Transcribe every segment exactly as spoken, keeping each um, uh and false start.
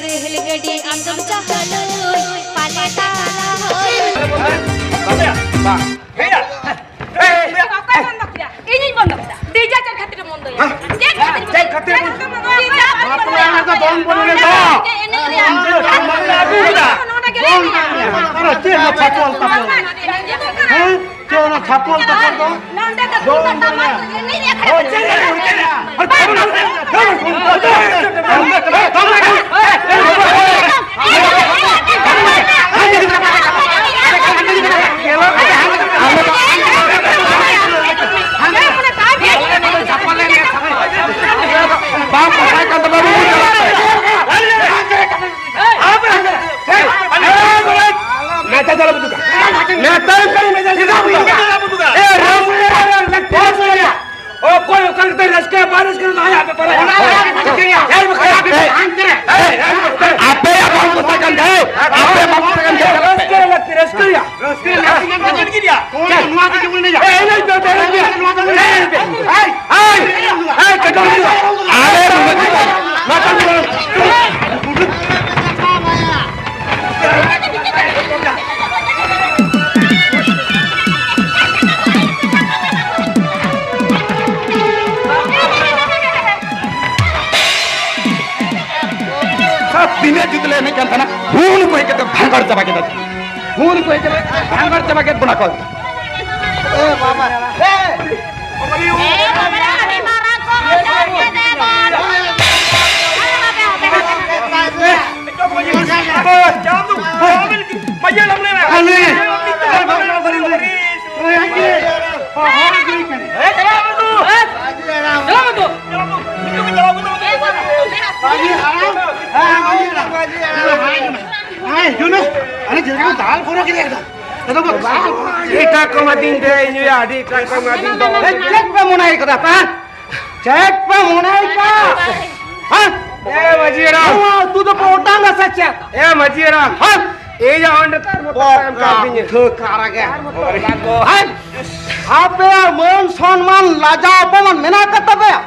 Rail ᱜᱟᱹᱰᱤ ᱟᱸᱡᱚᱢ ᱪᱟᱦᱞᱩᱭ, ᱯᱟᱞᱮ ᱛᱟᱞᱟ ᱦᱳᱭ᱾ ᱵᱟᱝ᱾ ᱦᱮᱸᱭᱟ᱾ ᱚᱠᱚᱭ ᱵᱚᱱᱫᱚ ᱠᱮᱫᱟ? ᱤᱧᱤᱧ ᱵᱚᱱᱫᱚ ᱠᱮᱫᱟ᱾ ᱰᱤᱡᱮ ᱪᱮᱫ ᱠᱷᱟᱹᱛᱤᱨ ᱮᱢ ᱵᱚᱱᱫᱚᱭᱟ? ᱦᱮᱸ? ᱪᱮᱫ ᱠᱷᱟᱹᱛᱤᱨ ᱮᱢ ᱪᱮᱫ ᱵᱚᱱᱫᱚᱭᱟ? ᱠᱷᱟᱹᱛᱤᱨ ᱮᱢ ᱵᱚᱱᱫᱚᱭᱟ? ᱵᱟᱯᱞᱟ ᱨᱮᱫᱚ ᱫᱚᱝ ᱵᱚᱱ ᱮᱱᱮᱡᱟ᱾ ᱪᱮᱫ ᱮᱱᱮᱡ ᱨᱮᱭᱟᱜ? ᱫᱚᱝ ᱵᱚᱱ ᱮᱱᱮᱡᱟ᱾ ᱟᱨᱚ ᱪᱮᱫ ᱮᱢ ᱪᱷᱟᱯᱚᱞ ᱛᱟᱯᱚᱞ? ᱦᱮᱸ? ᱪᱮᱫ ᱚᱱᱟ ᱪᱷᱟᱯᱚᱞ ᱛᱟᱯᱚᱞ ᱫᱚ? ᱱᱚᱰᱮ ᱫᱚ ᱫᱚᱝ ᱛᱩᱢᱫᱟᱜ ᱴᱟᱢᱟᱠ ᱵᱚᱱ ᱮᱱᱮᱡᱟ᱾ ᱮᱱᱮᱡ ᱨᱮᱭᱟᱜ ᱦᱳᱭ, ᱪᱮᱫ ᱮᱱᱮᱡ ᱨᱮᱭᱟᱜ? ᱵᱟᱝ ᱯᱚᱥᱟᱭ ᱠᱟᱱ ᱛᱟᱢᱟ, ᱨᱩᱢ ᱨᱮ ᱪᱟᱞᱟᱜ ᱯᱮ᱾ ᱱᱮᱛᱟ ᱫᱚᱞ ᱵᱩᱫᱩᱜᱟ᱾ ᱱᱮᱛᱟ ᱠᱟᱱ ᱱᱮᱛᱟ ᱫᱚᱞ ᱵᱩᱫᱩᱜᱟ᱾ ᱮ, ᱨᱟᱢ ᱚᱠᱚᱭ ᱚᱠᱟ ᱞᱮᱠᱟᱛᱮ ᱨᱟᱹᱥᱠᱟᱹᱭᱟ, ᱵᱟᱭ ᱨᱟᱹᱥᱠᱟᱹᱭᱟ, ᱚᱱᱟ ᱫᱚ ᱟᱭᱟᱜ ᱵᱮᱯᱟᱨ᱾ ᱚᱱᱟ ᱫᱚ ᱟᱭᱟᱜ ᱵᱮᱯᱟᱨ᱾ ᱮᱭ, ᱵᱟᱠᱷᱟᱡ, ᱮᱭ, ᱮᱭ, ᱮᱭ, ᱟᱯᱮᱭᱟᱜ ᱵᱟᱝ ᱠᱚ ᱛᱟᱦᱮᱸ ᱠᱟᱱ ᱠᱷᱟᱡ, ᱟᱯᱮ ᱵᱟᱝ ᱠᱚ ᱛᱟᱦᱮᱸ ᱠᱟᱱ ᱠᱷᱟᱡ᱾ ᱨᱟᱹᱥᱠᱟᱹ ᱞᱟᱹᱠᱛᱤ, ᱨᱟᱹᱥᱠᱟᱹᱭᱟ᱾ ᱨᱟᱹᱥᱠᱟᱹ ᱞᱟᱹᱠᱛᱤ ᱠᱟᱱ ᱛᱟᱵᱚᱱᱟ᱾ ᱮᱭ, ᱮᱱᱮᱡ ᱯᱮ, ᱮᱱᱮᱡ ᱯᱮ᱾ ᱮᱭ, ᱮᱭ, ᱮᱭ, ᱠᱟᱴᱚᱨ ᱦᱩᱭᱩᱜᱼᱟ᱾ ᱟᱞᱮ ᱱᱚᱰᱮ ᱢᱟ ᱠᱟᱴᱚᱨ ᱦᱩᱭᱩᱜᱼᱟ᱾ ᱥᱟᱛ ᱫᱤᱱ ᱡᱩᱫᱤ ᱞᱮ ᱮᱱᱮᱡ ᱠᱟᱱ ᱛᱟᱦᱮᱱᱟ, ᱦᱩᱲᱩ ᱠᱚ ᱦᱮᱡ ᱠᱟᱛᱮ ᱵᱷᱟᱸᱜᱟᱲ ᱪᱟᱵᱟ ᱠᱮᱫᱟ᱾ ᱦᱩᱲᱩ ᱠᱚ ᱦᱮᱡ ᱠᱟᱛᱮ ᱵᱷᱟᱸᱜᱟᱲ ᱪᱟᱵᱟ ᱠᱮᱫ ᱵᱚᱱᱟ ᱠᱚ᱾ ᱮ ᱵᱟᱵᱟ, ᱮ! ᱟᱹᱰᱤ ᱢᱟᱨᱟᱝ ᱠᱚ ᱨᱚᱡᱚ ᱠᱮᱫᱮ ᱫᱚ᱾ ᱟᱞᱮ ᱵᱟᱯᱮ ᱦᱚᱯᱮ ᱦᱚᱯᱮ᱾ ᱮᱴᱟᱜ ᱠᱚᱢᱟ ᱫᱤᱱ ᱛᱮ ᱤᱧ ᱟᱹᱰᱤ ᱮᱴᱟᱜ ᱠᱚᱢᱟ ᱫᱤᱱ ᱫᱚ᱾ ᱮ, ᱪᱮᱫ ᱯᱮ ᱢᱚᱱᱮ ᱠᱟᱫᱟ ᱯᱮ? ᱪᱮᱫ ᱯᱮ ᱢᱚᱱᱮ ᱠᱟᱫᱟ? ᱦᱮᱸ? ᱮ ᱢᱟᱹᱡᱷᱤ ᱦᱟᱲᱟᱢ᱾ ᱱᱚᱣᱟ ᱟᱹᱛᱩ ᱫᱚ ᱯᱮ ᱚᱴᱟᱝᱟ ᱥᱮ ᱪᱮᱫ? ᱮ ᱢᱟᱹᱡᱷᱤ ᱦᱟᱲᱟᱢ᱾ ᱦᱮᱸ? ᱮᱭ ᱡᱟ ᱚᱸᱰᱮ ᱛᱟᱨ ᱢᱚᱛᱚ ᱮᱢ ᱠᱟᱣᱫᱤᱧᱟ᱾ ᱵᱚᱠᱟ ᱵᱩᱰᱷᱟᱹ ᱠᱟᱨᱟ ᱜᱮ᱾ ᱦᱮᱸ? ᱟᱯᱮᱭᱟᱜ ᱢᱟᱹᱱ ᱥᱚᱱᱢᱟᱱ ᱞᱟᱡᱟᱣ ᱚᱯᱚᱢᱟᱱ ᱢᱮᱱᱟᱜ ᱟᱠᱟᱫ ᱛᱟᱯᱮᱭᱟ?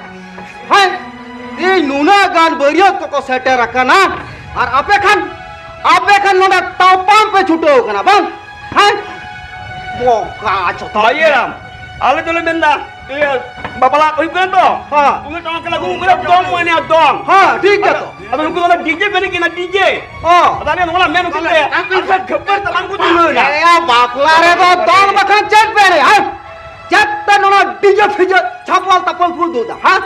ᱦᱮᱸ? ᱛᱮᱦᱮᱧ ᱱᱩᱱᱟᱹᱜ ᱜᱟᱱ ᱵᱟᱹᱨᱭᱟᱹᱛ ᱠᱚᱠᱚ ᱥᱮᱴᱮᱨ ᱟᱠᱟᱱᱟ᱾ ᱟᱨ ᱟᱯᱮ ᱠᱷᱟᱱ, ᱟᱯᱮ ᱠᱷᱟᱱ ᱱᱚᱰᱮ ᱛᱟᱯᱟᱢ ᱯᱮ ᱪᱷᱩᱴᱟᱹᱣ ᱠᱟᱱᱟ ᱵᱟᱝ? ᱦᱮᱸ? ᱵᱚᱠᱟ ᱪᱚᱛᱟ᱾ ᱢᱟᱹᱡᱷᱤ ᱦᱟᱲᱟᱢ, ᱟᱞᱮ ᱫᱚᱞᱮ ᱢᱮᱱᱫᱟ, ᱤᱭᱟᱹ, ᱵᱟᱯᱞᱟ ᱦᱩᱭᱩᱜ ᱠᱟᱱᱟ ᱛᱚ? ᱦᱮᱸ᱾ ᱩᱱᱤ ᱴᱟᱢᱟᱠ ᱞᱟᱹᱜᱩ ᱩᱱᱠᱩ ᱫᱚ ᱫᱚᱝ ᱢᱟᱱᱮ ᱫᱚᱝ᱾ ᱦᱮᱸ, ᱴᱷᱤᱠ ᱜᱮᱭᱟ ᱛᱚ᱾ ᱟᱫᱚ ᱩᱱᱠᱩ ᱫᱚ ᱰᱤᱡᱮ ᱵᱮᱱ ᱠᱤᱱᱟ, ᱰᱤᱡᱮ᱾ ᱚ᱾ ᱟᱫᱚ ᱟᱞᱮ ᱱᱚᱣᱟ ᱢᱮᱱ ᱩᱪᱤᱛ ᱛᱟᱭᱟ᱾ ᱟᱫᱚ ᱠᱷᱟᱹᱯᱟᱹᱨ ᱛᱟᱞᱟᱝ ᱠᱚ ᱛᱩᱞᱟᱹᱣ ᱮᱱᱟ᱾ ᱮᱭᱟ, ᱵᱟᱯᱞᱟ ᱨᱮᱫᱚ ᱫᱚᱝ ᱵᱟᱠᱷᱟᱱ ᱪᱮᱫ ᱯᱮ ᱮᱱᱮᱡ, ᱦᱮᱸ? ᱪᱮᱫ ᱯᱮ ᱱᱚᱣᱟ ᱰᱤᱡᱮ ᱯᱷᱤᱡᱮ ᱪᱷᱟᱯᱚᱞ ᱛᱟᱯᱚᱞ ᱯᱮ ᱩᱫᱩᱜ ᱮᱫᱟ, ᱦᱮᱸ?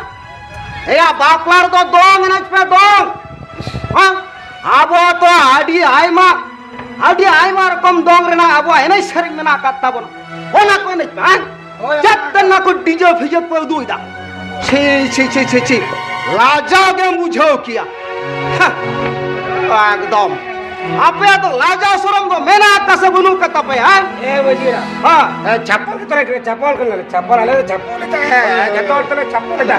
ᱮᱭᱟ, ᱵᱟᱯᱞᱟ ᱨᱮᱫᱚ ᱫᱚᱝ ᱮᱱᱮᱡ ᱯᱮ, ᱫᱚᱝ᱾ ᱦᱮᱸ? ᱟᱵᱚ ᱛᱚ ᱟᱹᱰᱤ ᱟᱭᱢᱟ, ᱟᱹᱰᱤ ᱟᱭᱢᱟ ᱨᱚᱠᱚᱢ ᱫᱚᱝ ᱨᱮᱱᱟᱜ ᱟᱵᱚᱣᱟᱜ ᱮᱱᱮᱡ ᱥᱮᱨᱮᱧ ᱢᱮᱱᱟᱜ ᱟᱠᱟᱫ ᱛᱟᱵᱚᱱᱟ᱾ ᱚᱱᱟ ᱠᱚ ᱮᱱᱮᱡ ᱯᱮ, ᱦᱮᱸ? ᱦᱳᱭ᱾ ᱪᱮᱫ ᱛᱮ ᱱᱚᱣᱟ ᱠᱚ ᱰᱤᱡᱮ ᱯᱷᱤᱡᱮ ᱯᱮ ᱩᱫᱩᱜ ᱮᱫᱟ? ᱪᱷᱤ, ᱪᱷᱤ, ᱪᱷᱤ, ᱪᱷᱤ, ᱪᱷᱤ᱾ ᱞᱟᱡᱟᱣ ᱜᱮᱢ ᱵᱩᱡᱷᱟᱹᱣ ᱠᱮᱭᱟ᱾ ᱦᱮᱸ᱾ ᱮᱠᱫᱚᱢ᱾ ᱟᱯᱮᱭᱟᱜ ᱫᱚ ᱞᱟᱡᱟᱣ ᱥᱚᱨᱚᱢ ᱫᱚ ᱢᱮᱱᱟᱜ ᱟᱠᱟᱫ ᱥᱮ ᱵᱟᱹᱱᱩᱜ ᱟᱠᱟᱫ ᱛᱟᱯᱮᱭᱟ, ᱦᱮᱸ? ᱮ ᱢᱟᱹᱡᱷᱤ ᱦᱟᱲᱟᱢ᱾ ᱦᱮᱸ᱾ ᱮ, ᱪᱷᱟᱯᱚᱞ ᱜᱮ ᱛᱟᱞᱮ, ᱪᱷᱟᱯᱚᱞ ᱠᱟᱱᱟᱞᱮ, ᱪᱷᱟᱯᱚᱞ, ᱟᱞᱮ ᱫᱚ ᱪᱷᱟᱯᱚᱞ ᱞᱮ ᱛᱟᱦᱮᱸ, ᱡᱚᱛᱚ ᱦᱚᱲ ᱛᱮᱞᱮ ᱪᱷᱟᱯᱚᱞ ᱞᱮᱫᱟ᱾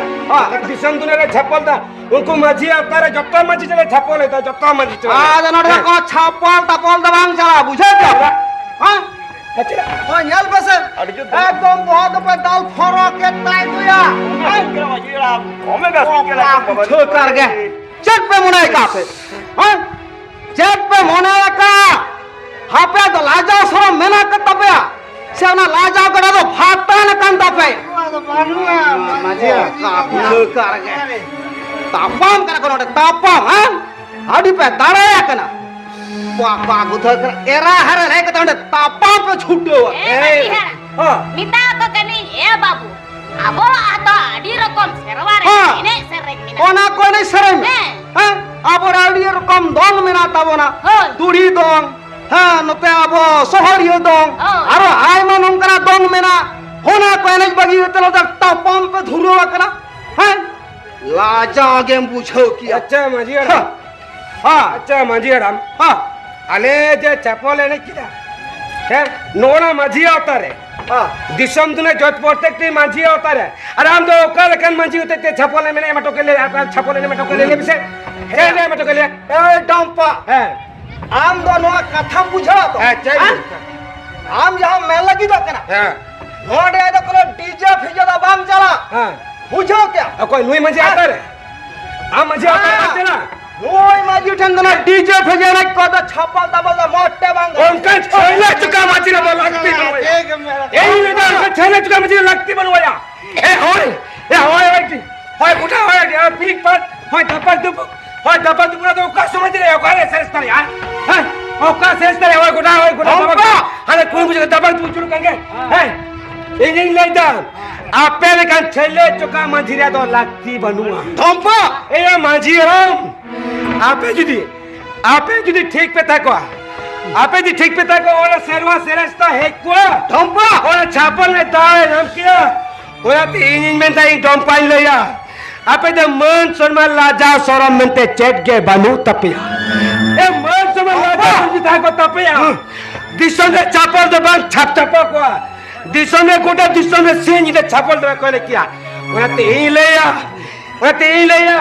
ᱦᱮᱸ᱾ ᱫᱤᱥᱚᱢ ᱫᱩᱱᱤᱭᱟᱹ ᱞᱮ ᱪᱷᱟᱯᱚᱞ ᱫᱟ᱾ ᱩᱱᱠᱩ ᱢᱟᱹᱡᱷᱤ ᱟᱣᱛᱟ ᱨᱮ ᱡᱚᱛᱚ ᱢᱟᱹᱡᱷᱤ ᱴᱷᱮᱱ ᱞᱮ ᱪᱷᱟᱯᱚᱞ ᱞᱮᱫᱟ, ᱡᱚᱛᱚ ᱢᱟᱹᱡᱷᱤ ᱴᱷᱮᱱ᱾ ᱟᱫᱚ ᱱᱚᱰᱮ ᱫᱚ ᱦᱮᱸ᱾ ᱠᱚ ᱪᱷᱟᱯᱚᱞ ᱛᱟᱯᱚᱞ ᱫᱚ ᱵᱟᱝ ᱪᱟᱞᱟᱜᱼᱟ, ᱵᱩᱡᱷᱟᱹᱣ ᱠᱮᱫᱟ? ᱦᱮᱸ? ᱟᱪᱪᱷᱟ᱾ ᱦᱳᱭ, ᱧᱮᱞ ᱯᱮᱥᱮ᱾ ᱟᱹᱰᱤ ᱡᱳᱨ ᱫᱚ᱾ ᱮᱠᱫᱚᱢ ᱵᱚᱦᱚᱜ ᱫᱚᱯᱮ ᱫᱟᱞ ᱯᱷᱚᱨᱚ ᱠᱮᱫ ᱛᱟᱭ ᱫᱚᱭᱟ᱾ ᱦᱮᱸ? ᱫᱚᱢᱮ ᱵᱮᱥ ᱠᱮᱫᱟ ᱠᱚ ᱵᱟᱵᱟ᱾ ᱵᱩᱡᱷᱟᱹᱣ ᱠᱟᱨ ᱜᱮ᱾ ᱪᱮᱫ ᱯᱮ ᱢᱚᱱᱮ ᱠᱟᱜ ᱯᱮ? ᱦᱮᱸ? ᱪᱮᱫ ᱯᱮ ᱢᱚᱱᱮ ᱠᱟᱜ? ᱦᱟᱯᱮ ᱫᱚ ᱞᱟᱡᱟᱣ ᱥᱚᱨᱚᱢ ᱢᱮᱱᱟᱜ ᱠᱟᱫ ᱛᱟᱯᱮᱭᱟ? ᱥᱮ ᱚᱱᱟ ᱞᱟᱡᱟᱣ ᱜᱟᱰᱟ ᱫᱚ ᱯᱷᱟᱛᱟᱱ ᱟᱠᱟᱱ ᱛᱟᱯᱮ? ᱚᱱᱟ ᱫᱚ ᱵᱟᱹᱱᱩᱜᱼᱟ, ᱢᱟᱹᱡᱷᱤ ᱦᱟᱲᱟᱢ᱾ ᱵᱩᱡᱷᱟᱹᱣ ᱠᱟᱨ ᱜᱮ᱾ ᱛᱟᱯᱟᱢ ᱠᱟᱱᱟ ᱠᱚ ᱱᱚᱰᱮ, ᱛᱟᱯᱟᱢ, ᱦᱮᱸ? ᱟᱹᱰᱤ ᱯᱮ ᱫᱟᱲᱮᱭᱟ ᱠᱟᱱᱟ᱾ ᱵᱟᱵᱟ ᱜᱩᱫᱷᱟᱹ ᱠᱟᱱᱟ, ᱮᱨᱟ ᱦᱟᱨᱟ ᱨᱮ ᱠᱟᱛᱮ ᱚᱸᱰᱮ ᱛᱟᱯᱟᱢ ᱯᱮ ᱪᱷᱩᱴᱟᱹᱣᱟ᱾ ᱮ ᱢᱟᱹᱡᱷᱤ ᱦᱟᱲᱟᱢ, ᱦᱮᱸ᱾ ᱢᱮᱛᱟ ᱠᱚ ᱠᱟᱹᱱᱟᱹᱧ, ᱮ ᱵᱟᱹᱵᱩ, ᱟᱵᱚᱣᱟᱜ ᱫᱚ ᱟᱹᱰᱤ ᱨᱚᱠᱚᱢ ᱥᱮᱨᱣᱟ ᱨᱮ ᱦᱮᱸ᱾ ᱮᱱᱮᱡ ᱥᱮᱨᱮᱧ ᱢᱮᱱᱟᱜᱼᱟ᱾ ᱚᱱᱟ ᱠᱚ ᱮᱱᱮᱡ ᱥᱮᱨᱮᱧ ᱢᱮ᱾ ᱦᱮᱸ᱾ ᱦᱮᱸ? ᱟᱵᱚ ᱨᱮ ᱟᱹᱰᱤ ᱨᱚᱠᱚᱢ ᱫᱚᱝ ᱢᱮᱱᱟᱜ ᱛᱟᱵᱚᱱᱟ᱾ ᱦᱳᱭ᱾ ᱛᱩᱲᱤ ᱫᱚᱝ, ᱦᱮᱸ, ᱱᱚᱛᱮ ᱟᱵᱚ ᱥᱚᱦᱚᱨᱤᱭᱟᱹ ᱫᱚᱝ, ᱦᱳᱭ᱾ ᱟᱨᱚ ᱟᱭᱢᱟ ᱱᱚᱝᱠᱟᱱᱟᱜ ᱫᱚᱝ ᱢᱮᱱᱟᱜ᱾ ᱚᱱᱟ ᱠᱚ ᱮᱱᱮᱡ ᱵᱟᱹᱜᱤ ᱠᱟᱛᱮ ᱱᱚᱛᱮ ᱛᱟᱯᱟᱢ ᱯᱮ ᱫᱷᱩᱨᱟᱹᱣ ᱟᱠᱟᱱᱟ᱾ ᱦᱮᱸ? ᱞᱟᱡᱟᱣ ᱜᱮᱢ ᱵᱩᱡᱷᱟᱹᱣ ᱠᱮᱭᱟ᱾ ᱟᱪᱪᱷᱟ, ᱢᱟᱹᱡᱷᱤ ᱦᱟᱲᱟᱢ᱾ ᱦᱮᱸ᱾ ᱦᱮᱸ᱾ ᱟᱪᱪᱷᱟ, ᱢᱟᱹᱡᱷᱤ ᱦᱟᱲᱟᱢ᱾ ᱦᱮᱸ᱾ ᱟᱞᱮ ᱡᱮ ᱪᱷᱟᱯᱚᱞ ᱮᱱᱮᱡ ᱠᱮᱫᱟ, ᱦᱮᱸ, ᱱᱚᱜᱼᱚ ᱱᱟ ᱢᱟᱹᱡᱷᱤ ᱟᱣᱛᱟ ᱨᱮ, ᱦᱮᱸ᱾ ᱫᱤᱥᱚᱢ ᱫᱩᱱᱤᱭᱟᱹ ᱡᱚᱛ ᱯᱨᱚᱛᱮᱠᱴᱤ ᱢᱟᱹᱡᱷᱤ ᱟᱣᱛᱟ ᱨᱮ, ᱟᱨ ᱟᱢ ᱫᱚ ᱚᱠᱟ ᱞᱮᱠᱟᱱ ᱢᱟᱹᱡᱷᱤ ᱦᱚᱛᱮᱡ ᱛᱮ ᱪᱷᱟᱯᱚᱞ ᱮᱱᱮᱡ ᱮᱢ ᱦᱚᱴᱚ ᱠᱮᱫ ᱞᱮᱭᱟ? ᱟᱨ ᱪᱷᱟᱯᱚᱞ ᱮᱱᱮᱡ ᱮᱢ ᱦᱚᱴᱚ ᱠᱮᱫ ᱞᱮᱭᱟ, ᱞᱟᱹᱭ ᱢᱮᱥᱮ᱾ ᱪᱮᱫ ᱮᱢ ᱦᱚᱴᱚ ᱠᱮᱫ ᱞᱮᱭᱟ? ᱮᱭ ᱰᱟᱢᱯᱟ, ᱦᱮᱸ᱾ ᱟᱢ ᱫᱚ ᱱᱚᱣᱟ ᱠᱟᱛᱷᱟᱢ ᱵᱩᱡᱷᱟᱹᱣᱟ ᱛᱚ? ᱦᱮᱸ, ᱪᱮᱫ ᱦᱮᱸ? ᱵᱩᱡᱷᱟᱹᱣ? ᱟᱢ ᱡᱟᱦᱟᱸᱢ ᱢᱮᱱ ᱞᱟᱹᱜᱤᱫᱚᱜ ᱠᱟᱱᱟ, ᱦᱮᱸ᱾ ᱱᱚᱰᱮ ᱫᱚ ᱠᱳᱱᱳ ᱰᱤᱡᱮ ᱯᱷᱤᱡᱮ ᱫᱚ ᱵᱟᱝ ᱪᱟᱞᱟᱜ᱾ ᱦᱮᱸ᱾ ᱵᱩᱡᱷᱟᱹᱣ ᱠᱮᱜᱼᱟᱢ? ᱚᱠᱚᱭ ᱱᱩᱭ ᱢᱟᱹᱡᱷᱤ ᱦᱮᱸ᱾ ᱟᱣᱛᱟ ᱨᱮ? ᱟᱢ ᱢᱟᱹᱡᱷᱤ ᱟᱣᱛᱟ ᱨᱮ ᱵᱟᱝ ᱦᱮᱸ᱾ ᱪᱟᱞᱟᱜ? ᱱᱩᱭ ᱢᱟᱹᱡᱷᱤ ᱴᱷᱮᱱ ᱫᱚ ᱱᱟ ᱰᱤᱡᱮ ᱯᱷᱮᱡᱮ ᱮᱱᱮᱡ ᱠᱚ ᱫᱚ ᱪᱷᱟᱯᱚᱞ ᱛᱟᱵᱚᱞ ᱫᱚ ᱢᱚᱴᱮ ᱵᱟᱝ ᱜᱟᱱᱚᱜᱼᱟ᱾ ᱚᱱᱠᱟᱱ ᱪᱷᱟᱹᱭᱞᱟ ᱪᱩᱠᱟ ᱢᱟᱹᱡᱷᱤ ᱨᱮ ᱫᱚ ᱞᱟᱹᱠᱛᱤ ᱵᱟᱹᱱᱩᱜᱼᱟ᱾ ᱮᱭ ᱞᱮᱫᱟ, ᱚᱱᱠᱟᱱ ᱪᱷᱟᱹᱭᱞᱟ ᱪᱩᱠᱟ ᱢᱟᱹᱡᱷᱤ ᱨᱮ ᱞᱟᱹᱠᱛᱤ ᱵᱟᱹᱱᱩᱜᱼᱟ᱾ ᱮ ᱦᱳᱭ, ᱮ ᱦᱳᱭ, ᱦᱳᱭ, ᱦᱳᱭ, ᱜᱚᱴᱟ ᱦᱳᱭ, ᱮ ᱯᱤᱠ ᱯᱟᱴ, ᱦᱳᱭ, ᱫᱟᱯᱟᱞ ᱫᱩᱯᱩ, ᱦᱳᱭ, ᱫᱟᱯᱟᱞ ᱫᱩᱯᱩ ᱫᱚ ᱚᱠᱟ ᱥᱚᱢᱟᱡᱽ ᱨᱮ ᱚᱠᱟ ᱨᱮ ᱥᱮᱨᱮᱥ ᱫᱟᱲᱮᱭᱟᱜᱼᱟ? ᱦᱮᱸ, ᱚᱠᱟ ᱥᱮᱨᱮᱥ ᱫᱟᱲᱮᱭᱟᱜᱼᱟ? ᱦᱳᱭ, ᱜᱚᱴᱟ, ᱦᱳᱭ, ᱜᱚᱴᱟ ᱫᱟᱯᱟᱞ᱾ ᱦᱟᱱᱮ ᱠᱩᱲᱤ ᱵᱩᱡᱷᱟᱹᱣ ᱫᱟᱯᱟᱞ ᱫᱩᱯᱩ ᱪᱩᱨᱩᱜ ᱠᱟᱱ ᱜᱮ᱾ ᱦᱮᱸ, ᱤᱧᱤᱧ ᱞᱟᱹᱭ ᱫᱟ, ᱟᱯᱮ ᱞᱮᱠᱟᱱ ᱪᱷᱟᱹᱭᱞᱟ ᱪᱩᱠᱟ ᱢᱟᱹᱡᱷᱤ ᱨᱮᱭᱟᱜ ᱫᱚ ᱞᱟᱹᱠᱛᱤ ᱵᱟᱹᱱᱩᱜᱼᱟ᱾ ᱰᱷᱚᱢᱯᱟ! ᱮᱭᱟ ᱢᱟᱹᱡᱷᱤ ᱦᱟᱲᱟᱢ, ᱟᱯᱮ ᱡᱩᱫᱤ, ᱟᱯᱮ ᱡᱩᱫᱤ ᱴᱷᱤᱠ ᱯᱮ ᱛᱟᱦᱮᱸ ᱠᱚᱜᱼᱟ, ᱟᱯᱮ ᱡᱩᱫᱤ ᱴᱷᱤᱠ ᱯᱮ ᱛᱟᱦᱮᱸ ᱠᱚᱜᱼᱟ, ᱚᱱᱟ ᱥᱮᱨᱣᱟ ᱥᱮᱨᱮᱥ ᱫᱚ ᱦᱮᱡ ᱠᱚᱜᱼᱟ᱾ ᱰᱷᱚᱢᱯᱟ! ᱚᱱᱟ ᱪᱷᱟᱯᱚᱞ ᱨᱮ ᱫᱟᱣ ᱮ ᱧᱟᱢ ᱠᱮᱭᱟ᱾ ᱚᱱᱟᱛᱮ ᱤᱧᱤᱧ ᱢᱮᱱᱫᱟ, ᱤᱧ ᱰᱷᱚᱢᱯᱟᱧ ᱞᱟᱹᱭᱟ, ᱟᱯᱮ ᱫᱚ ᱢᱟᱹᱱ ᱥᱚᱱᱢᱟᱱ ᱞᱟᱡᱟᱣ ᱥᱚᱨᱚᱢ ᱢᱮᱱᱛᱮ ᱪᱮᱫ ᱜᱮ ᱵᱟᱹᱱᱩᱜ ᱛᱟᱯᱮᱭᱟ᱾ ᱮ ᱢᱟᱹᱱ ᱥᱚᱱᱢᱟᱱ ᱞᱟᱡᱟᱣ ᱰᱷᱚᱢᱯᱟ! ᱡᱩᱫᱤ ᱛᱟᱦᱮᱸ ᱠᱚᱜ ᱛᱟᱯᱮᱭᱟ, ᱦᱩᱸ᱾ ᱫᱤᱥᱚᱢ ᱨᱮ ᱪᱷᱟᱯᱚᱞ ᱫᱚ ᱵᱟᱝ ᱪᱷᱟᱯ ᱪᱷᱟᱯᱚᱞ ᱠᱚᱜᱼᱟ᱾ ᱫᱤᱥᱚᱢ ᱨᱮ ᱜᱚᱴᱟ ᱫᱤᱥᱚᱢ ᱨᱮ ᱥᱤᱧ ᱧᱤᱫᱟᱹ ᱪᱷᱟᱯᱚᱞ ᱫᱚ ᱵᱟᱠᱚ ᱮᱱᱮᱡ ᱠᱮᱭᱟ᱾ ᱚᱱᱟᱛᱮ ᱤᱧ ᱞᱟᱹᱭᱟ, ᱚᱱᱟᱛᱮ ᱤᱧ ᱞᱟᱹᱭᱟ,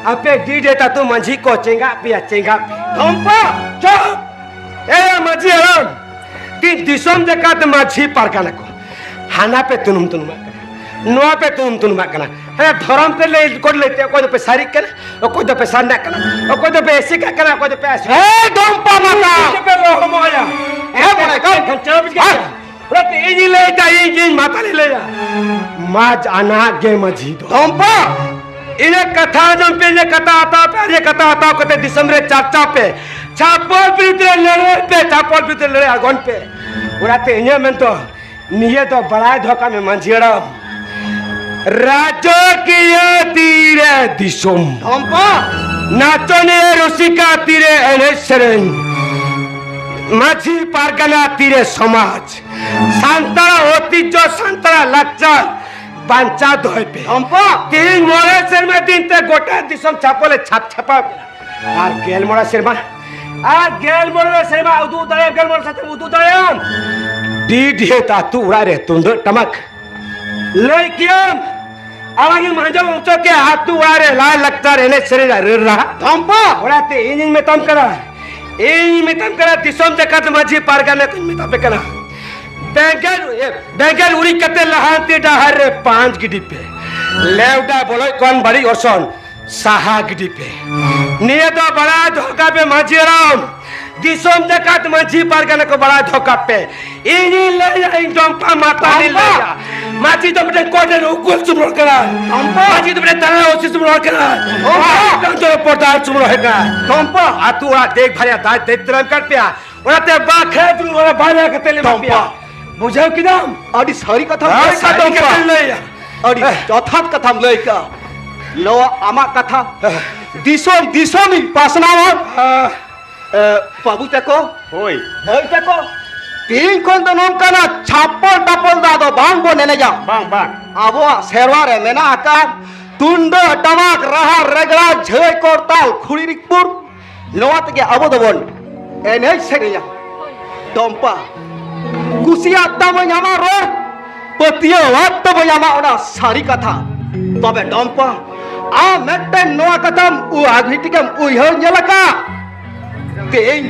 ᱟᱯᱮ ᱰᱤᱰᱮ ᱛᱟᱹᱛᱩ ᱢᱟᱹᱡᱷᱤ ᱠᱚ ᱪᱮᱸᱜᱟᱜ ᱯᱮᱭᱟ, ᱪᱮᱸᱜᱟᱜ ᱯᱮᱭᱟ᱾ ᱰᱷᱚᱢᱯᱟ! ᱪᱩᱯ! ᱮ ᱢᱟᱹᱡᱷᱤ ᱦᱟᱲᱟᱢ, ᱫᱤ-, ᱫᱤᱥᱚᱢ ᱡᱟᱠᱟᱛ ᱢᱟᱹᱡᱷᱤ ᱯᱟᱨᱜᱟᱱᱟ ᱠᱚ ᱦᱟᱱᱟ ᱯᱮ ᱛᱩᱱᱩᱢ ᱛᱩᱱᱩᱢᱟᱜ ᱠᱟᱱᱟ, ᱱᱚᱣᱟ ᱯᱮ ᱛᱩᱱᱩᱢ ᱛᱩᱱᱩᱢᱟᱜ ᱠᱟᱱᱟ᱾ ᱦᱮᱸ, ᱫᱷᱚᱨᱚᱢ ᱯᱮ ᱞᱟᱹᱭ ᱠᱚ ᱞᱟᱹᱭ ᱛᱮ ᱚᱠᱚᱭ ᱫᱚᱯᱮ ᱥᱟᱹᱨᱤᱜ ᱠᱟᱱᱟ, ᱚᱠᱚᱭ ᱫᱚᱯᱮ ᱥᱟᱨᱱᱟᱜ ᱠᱟᱱᱟ, ᱚᱠᱚᱭ ᱫᱚᱯᱮ ᱮᱥᱮᱠᱟᱜ ᱠᱟᱱᱟ, ᱚᱠᱚᱭ ᱫᱚᱯᱮ ᱟᱥᱮ-, ᱮ ᱰᱷᱚᱢᱯᱟ ᱢᱟᱛᱟ! ᱪᱮᱫ ᱯᱮ ᱞᱚᱦᱚᱢᱚᱜᱼᱟ? ᱮ ᱢᱚᱱᱮ ᱠᱟᱢ ᱠᱷᱟᱱ ᱪᱟᱹᱯ ᱜᱮ᱾ ᱦᱮᱸ? ᱚᱱᱟᱛᱮ ᱤᱧᱤᱧ ᱞᱟᱹᱭᱫᱟ, ᱤᱧ, ᱤᱧ ᱢᱟᱛᱟᱞᱤᱧ ᱞᱟᱹᱭᱟ, ᱢᱟᱡᱽ ᱟᱱᱟᱜ ᱜᱮ ᱢᱟᱹᱡᱷᱤ ᱫᱚ᱾ ᱰᱷᱚᱢᱯᱟ! ᱤᱧᱟᱹᱜ ᱠᱟᱛᱷᱟ ᱟᱸᱡᱚᱢ ᱯᱮ, ᱤᱧᱟᱹᱜ ᱠᱟᱛᱷᱟ ᱦᱟᱛᱟᱣ ᱯᱮ, ᱤᱧᱟᱹᱜ ᱠᱟᱛᱷᱟ ᱦᱟᱛᱟᱣ ᱠᱟᱛᱮ ᱫᱤᱥᱚᱢ ᱨᱮ ᱪᱟᱨᱪᱟᱣ ᱯᱮ, ᱪᱷᱟᱯᱚᱞ ᱵᱤᱨᱩᱫᱷ ᱨᱮ ᱞᱟᱹᱲᱦᱟᱹᱭ ᱯᱮ, ᱪᱷᱟᱯᱚᱞ ᱵᱤᱨᱩᱫᱷ ᱨᱮ ᱞᱟᱹᱲᱦᱟᱹᱭ ᱟᱬᱜᱚᱱ ᱯᱮ᱾ ᱚᱱᱟᱛᱮ ᱤᱧᱟᱹᱜ ᱢᱮᱱ ᱫᱚ ᱱᱤᱭᱟᱹ ᱫᱚ ᱵᱟᱲᱟᱭ ᱫᱚᱦᱚ ᱠᱟᱜ ᱢᱮ ᱢᱟᱹᱡᱷᱤ ᱦᱟᱲᱟᱢ, ᱨᱟᱡᱚᱠᱤᱭᱟᱹ ᱛᱤᱨᱮ ᱫᱤᱥᱚᱢ, ᱰᱷᱚᱢᱯᱟ! ᱱᱟᱪᱚᱱᱤᱭᱟᱹ ᱨᱩᱥᱤᱠᱟ ᱛᱤᱨᱮ ᱮᱱᱮᱡ ᱥᱮᱨᱮᱧ, ᱢᱟᱹᱡᱷᱤ ᱯᱟᱨᱜᱟᱱᱟ ᱛᱤᱨᱮ ᱥᱚᱢᱟᱡᱽ, ᱥᱟᱱᱛᱟᱲᱟᱜ ᱳᱭᱛᱤᱡᱽᱡᱷᱚ, ᱥᱟᱱᱛᱟᱲᱟᱜ ᱞᱟᱠᱪᱟᱨ ᱵᱟᱧᱪᱟᱣ ᱫᱚᱦᱚᱭ ᱯᱮ᱾ ᱰᱷᱚᱢᱯᱟ! ᱛᱮᱦᱮᱧ ᱢᱚᱬᱮ ᱥᱮᱨᱢᱟ ᱫᱤᱱ ᱛᱮ ᱜᱚᱴᱟ ᱫᱤᱥᱚᱢ ᱪᱷᱟᱯᱚᱞᱮ ᱪᱷᱟᱯ ᱪᱷᱟᱯᱟᱣ ᱠᱮᱫᱟ᱾ ᱟᱨ ᱜᱮᱞ ᱢᱚᱬᱮ ᱥᱮᱨᱢᱟ, ᱟᱨ ᱜᱮᱞ ᱢᱚᱬᱮ ᱥᱮᱨᱢᱟ ᱩᱫᱩᱜ ᱫᱟᱲᱮᱭᱟᱜ, ᱜᱮᱞ ᱢᱚᱬᱮ ᱥᱮᱨᱢᱟ ᱩᱫᱩᱜ ᱫᱟᱲᱮᱭᱟᱜ ᱟᱢ᱾ ᱰᱤ ᱰᱤ ᱟᱹᱛᱩ ᱚᱲᱟᱜ ᱨᱮ ᱛᱩᱢᱫᱟᱹᱜ ᱴᱟᱢᱟᱠ ᱞᱟᱹᱭ ᱠᱮᱭᱟᱢ, ᱟᱲᱟᱝ ᱮᱢ ᱟᱸᱡᱚᱢ ᱦᱚᱪᱚ ᱠᱮᱭᱟ, ᱟᱹᱛᱩ ᱚᱲᱟᱜ ᱨᱮ ᱞᱟᱭ ᱞᱟᱠᱪᱟᱨ ᱮᱱᱮᱡ ᱥᱮᱨᱮᱧ ᱨᱟᱹᱲ ᱨᱟᱦᱟ᱾ ᱰᱷᱚᱢᱯᱟ! ᱚᱱᱟᱛᱮ ᱤᱧᱤᱧ ᱢᱮᱛᱟᱢ ᱠᱟᱱᱟ, ᱤᱧ ᱢᱮᱛᱟᱢ ᱠᱟᱱᱟ, ᱫᱤᱥᱚᱢ ᱡᱟᱠᱟᱛ ᱢᱟᱹᱡᱷᱤ ᱯᱟᱨᱜᱟᱱᱟ ᱠᱚᱧ ᱢᱮᱛᱟ ᱯᱮ ᱠᱟᱱᱟ, ᱵᱮᱸᱜᱮᱞ, ᱮ, ᱵᱮᱸᱜᱮᱞ ᱩᱨᱤᱡ ᱠᱟᱛᱮ ᱞᱟᱦᱟᱱᱛᱤ ᱰᱟᱦᱟᱨ ᱨᱮ ᱯᱟᱸᱪ ᱜᱤᱰᱤ ᱯᱮ᱾ ᱞᱮᱣᱰᱟ ᱵᱚᱞᱚᱡ ᱠᱷᱚᱱ ᱵᱟᱹᱲᱤᱡ ᱚᱨᱥᱚᱝ, ᱥᱟᱦᱟ ᱜᱤᱰᱤ ᱯᱮ᱾ ᱱᱤᱭᱟᱹ ᱫᱚ ᱵᱟᱲᱟᱭ ᱫᱚᱦᱚ ᱠᱟᱜ ᱯᱮ, ᱢᱟᱹᱡᱷᱤ ᱦᱟᱲᱟᱢ, ᱫᱤᱥᱚᱢ ᱡᱟᱠᱟᱛ ᱢᱟᱹᱡᱷᱤ ᱯᱟᱨᱜᱟᱱᱟ ᱠᱚ ᱵᱟᱲᱟᱭ ᱫᱚᱦᱚ ᱠᱟᱜ ᱯᱮ, ᱤᱧᱤᱧ ᱞᱟᱹᱭᱟ, ᱤᱧ ᱰᱚᱢᱯᱟ ᱢᱟᱛᱟᱞᱤᱧ ᱰᱚᱢᱯᱟ᱾ ᱞᱟᱹᱭᱟ᱾ ᱢᱟᱹᱡᱷᱤ ᱫᱚ ᱢᱤᱫᱴᱮᱱ ᱠᱳᱰ ᱨᱮᱱ ᱩᱠᱩᱞ ᱥᱩᱢᱩᱝ ᱦᱚᱲ ᱠᱟᱱᱟᱭ᱾ ᱰᱚᱢᱯᱟ᱾ ᱢᱟᱹᱡᱷᱤ ᱫᱚ ᱢᱤᱫᱴᱮᱱ ᱛᱟᱞᱟ ᱳᱥᱤ ᱥᱩᱢᱩᱝ ᱦᱚᱲ ᱠᱟᱱᱟᱭ᱾ ᱰᱚᱢᱯᱟ᱾ ᱢᱤᱫᱴᱟᱝ ᱫᱚ ᱯᱨᱚᱫᱷᱟᱱ ᱥᱩᱢᱩᱝ ᱦᱚᱲ ᱠᱟᱱᱟᱭ᱾ ᱰᱚᱢᱯᱟ᱾ ᱟᱹᱛᱩ ᱚᱲᱟᱜ ᱫᱮᱠ ᱵᱷᱟᱞᱮ ᱫᱟᱭ ᱫᱟᱭᱤᱛᱛᱚ ᱨᱮ ᱮᱢ ᱠᱟᱫ ᱯᱮᱭᱟ᱾ ᱚᱱᱟᱛᱮ ᱵᱟᱠᱷᱮᱲ ᱫᱩᱲᱩᱵ ᱚᱲᱟᱜ ᱵᱟᱨᱭᱟ ᱠᱟᱛᱮ ᱞᱮ ᱮᱢᱟ ᱯᱮᱭᱟ᱾ ᱰᱚᱢᱯᱟ᱾ ᱵᱩᱡᱷᱟᱹᱣ ᱠᱮᱫᱟᱢ? ᱟᱹᱰᱤ ᱥᱟᱹᱨᱤ ᱠᱟᱛᱷᱟᱢ ᱦᱮᱸ, ᱞᱟᱹᱭ ᱥᱟᱹᱨᱤ ᱠᱟᱜᱼᱟ᱾ ᱠᱟᱛᱷᱟᱧ ᱞᱟᱹᱭᱟ᱾ ᱟᱹᱰᱤ ᱦᱮᱸ᱾ ᱡᱚᱛᱷᱟᱛ ᱠᱟᱛᱷᱟᱢ ᱞᱟᱹᱭ ᱠᱟᱜᱼᱟ᱾ ᱱᱚᱣᱟ ᱟᱢᱟᱜ ᱠᱟᱛᱷᱟ ᱦᱮᱸ᱾ ᱫᱤᱥᱚᱢ ᱫᱤᱥᱚᱢᱤᱧ ᱯᱟᱥᱱᱟᱣᱟ᱾ ᱦᱮᱸ᱾ ᱮ, ᱵᱟᱹᱵᱩ ᱛᱟᱠᱚ, ᱦᱳᱭ᱾ ᱫᱟᱹᱭ ᱛᱟᱠᱚ, ᱛᱮᱦᱮᱧ ᱠᱷᱚᱱ ᱫᱚ ᱱᱚᱝᱠᱟᱱᱟᱜ ᱪᱷᱟᱯᱚᱞ ᱴᱟᱯᱚᱞ ᱫᱚ ᱟᱫᱚ ᱵᱟᱝ ᱵᱚᱱ ᱮᱱᱮᱡᱟ᱾ ᱵᱟᱝ, ᱵᱟᱝ᱾ ᱟᱵᱚᱣᱟᱜ ᱥᱮᱨᱣᱟ ᱨᱮ ᱢᱮᱱᱟᱜ ᱟᱠᱟᱫ ᱛᱩᱢᱫᱟᱹᱜ, ᱴᱟᱢᱟᱠ, ᱨᱟᱦᱟ, ᱨᱮᱜᱽᱲᱟ, ᱡᱷᱟᱹᱭ, ᱠᱚᱨᱛᱟᱞ, ᱠᱷᱩᱲᱤ ᱨᱤᱠᱯᱩᱨ, ᱱᱚᱣᱟ ᱛᱮᱜᱮ ᱟᱵᱚ ᱫᱚᱵᱚᱱ ᱮᱱᱮᱡ ᱥᱮᱨᱮᱧᱟ᱾ ᱰᱚᱢᱯᱟ, ᱠᱩᱥᱤᱭᱟᱜ ᱛᱟᱢᱟᱹᱧ ᱟᱢᱟᱜ ᱨᱚᱲ, ᱯᱟᱹᱛᱭᱟᱹᱣᱟᱜ ᱛᱟᱢᱟᱹᱧ ᱟᱢᱟᱜ ᱚᱱᱟ ᱥᱟᱹᱨᱤ ᱠᱟᱛᱷᱟ᱾ ᱛᱚᱵᱮ ᱰᱚᱢᱯᱟ, ᱟᱢ ᱢᱤᱫᱴᱮᱱ ᱱᱚᱣᱟ ᱠᱟᱛᱷᱟᱢ ᱩ-, ᱟᱜ ᱢᱤᱫᱴᱤᱡ ᱮᱢ ᱩᱭᱦᱟᱹᱨ ᱧᱮᱞ ᱟᱠᱟᱫ? ᱛᱮᱦᱮᱧ,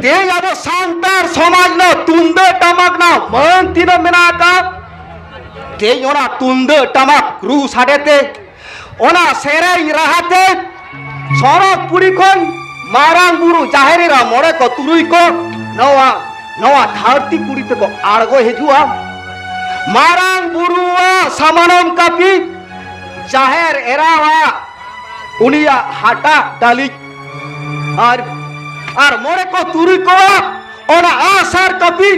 ᱛᱮᱦᱮᱧ ᱟᱵᱚ ᱥᱟᱱᱛᱟᱲ ᱥᱚᱢᱟᱡᱽ ᱨᱮᱱᱟᱜ ᱛᱩᱢᱫᱟᱹᱜ ᱴᱟᱢᱟᱠ ᱨᱮᱱᱟᱜ ᱢᱟᱹᱱ ᱛᱤᱱᱟᱹᱜ ᱢᱮᱱᱟᱜ ᱟᱠᱟᱫ? ᱛᱮᱦᱮᱧ ᱚᱱᱟ ᱛᱩᱢᱫᱟᱹᱜ ᱴᱟᱢᱟᱠ ᱨᱩ ᱥᱟᱰᱮ ᱛᱮ, ᱚᱱᱟ ᱥᱮᱨᱮᱧ ᱨᱟᱦᱟ ᱛᱮ ᱥᱚᱨᱚᱜᱽ ᱯᱩᱨᱤ ᱠᱷᱚᱱ ᱢᱟᱨᱟᱝ ᱵᱩᱨᱩ, ᱡᱟᱦᱮᱨ ᱮᱨᱟ, ᱢᱚᱬᱮ ᱠᱚ ᱛᱩᱨᱩᱭ ᱠᱚ ᱱᱚᱣᱟ, ᱱᱚᱣᱟ ᱫᱷᱟᱹᱨᱛᱤ ᱯᱩᱨᱤ ᱛᱮᱠᱚ ᱟᱬᱜᱚ ᱦᱤᱡᱩᱜᱼᱟ᱾ ᱢᱟᱨᱟᱝ ᱵᱩᱨᱩᱣᱟᱜ ᱥᱟᱢᱟᱱᱚᱢ ᱠᱟᱹᱯᱤ, ᱡᱟᱦᱮᱨ ᱮᱨᱟᱣᱟᱜ ᱩᱱᱤᱭᱟᱜ ᱦᱟᱴᱟᱜ ᱰᱟᱹᱞᱤᱡ ᱟᱨ, ᱟᱨ ᱢᱚᱬᱮ ᱠᱚ ᱛᱩᱨᱩᱭ ᱠᱚᱣᱟᱜ ᱚᱱᱟ ᱟᱸᱜᱼᱥᱟᱨ ᱠᱟᱹᱯᱤ,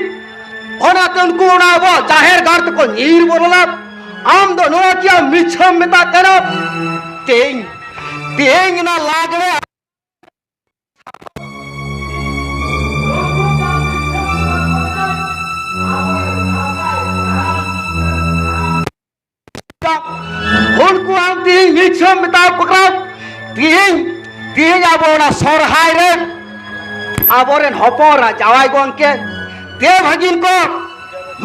ᱚᱱᱟᱛᱮ ᱩᱱᱠᱩ ᱚᱱᱟ ᱟᱵᱚ ᱡᱟᱦᱮᱨ ᱜᱟᱲ ᱛᱮᱠᱚ ᱧᱤᱨ ᱵᱚᱞᱚᱱᱟ᱾ ᱟᱢ ᱫᱚ ᱱᱚᱣᱟ ᱠᱤ ᱟᱢ ᱢᱤᱪᱷᱟᱹᱢ ᱢᱮᱛᱟᱜ ᱠᱟᱱᱟ? ᱛᱮᱦᱮᱧ, ᱛᱮᱦᱮᱧ ᱚᱱᱟ ᱞᱟᱜᱽᱲᱮ ᱩᱱᱠᱩ ᱟᱢ ᱛᱮᱦᱮᱧ ᱢᱤᱪᱷᱟᱹᱢ ᱢᱮᱛᱟ ᱠᱚ ᱠᱟᱱᱟ᱾ ᱛᱮᱦᱮᱧ, ᱛᱮᱦᱮᱧ ᱟᱵᱚ ᱚᱱᱟ ᱥᱚᱨᱦᱟᱭ ᱨᱮ ᱟᱵᱚᱨᱮᱱ ᱦᱚᱯᱚᱱ ᱮᱨᱟ ᱡᱟᱶᱟᱭ ᱜᱚᱝᱠᱮ ᱫᱮᱣ ᱵᱷᱟᱹᱜᱤᱱ ᱠᱚ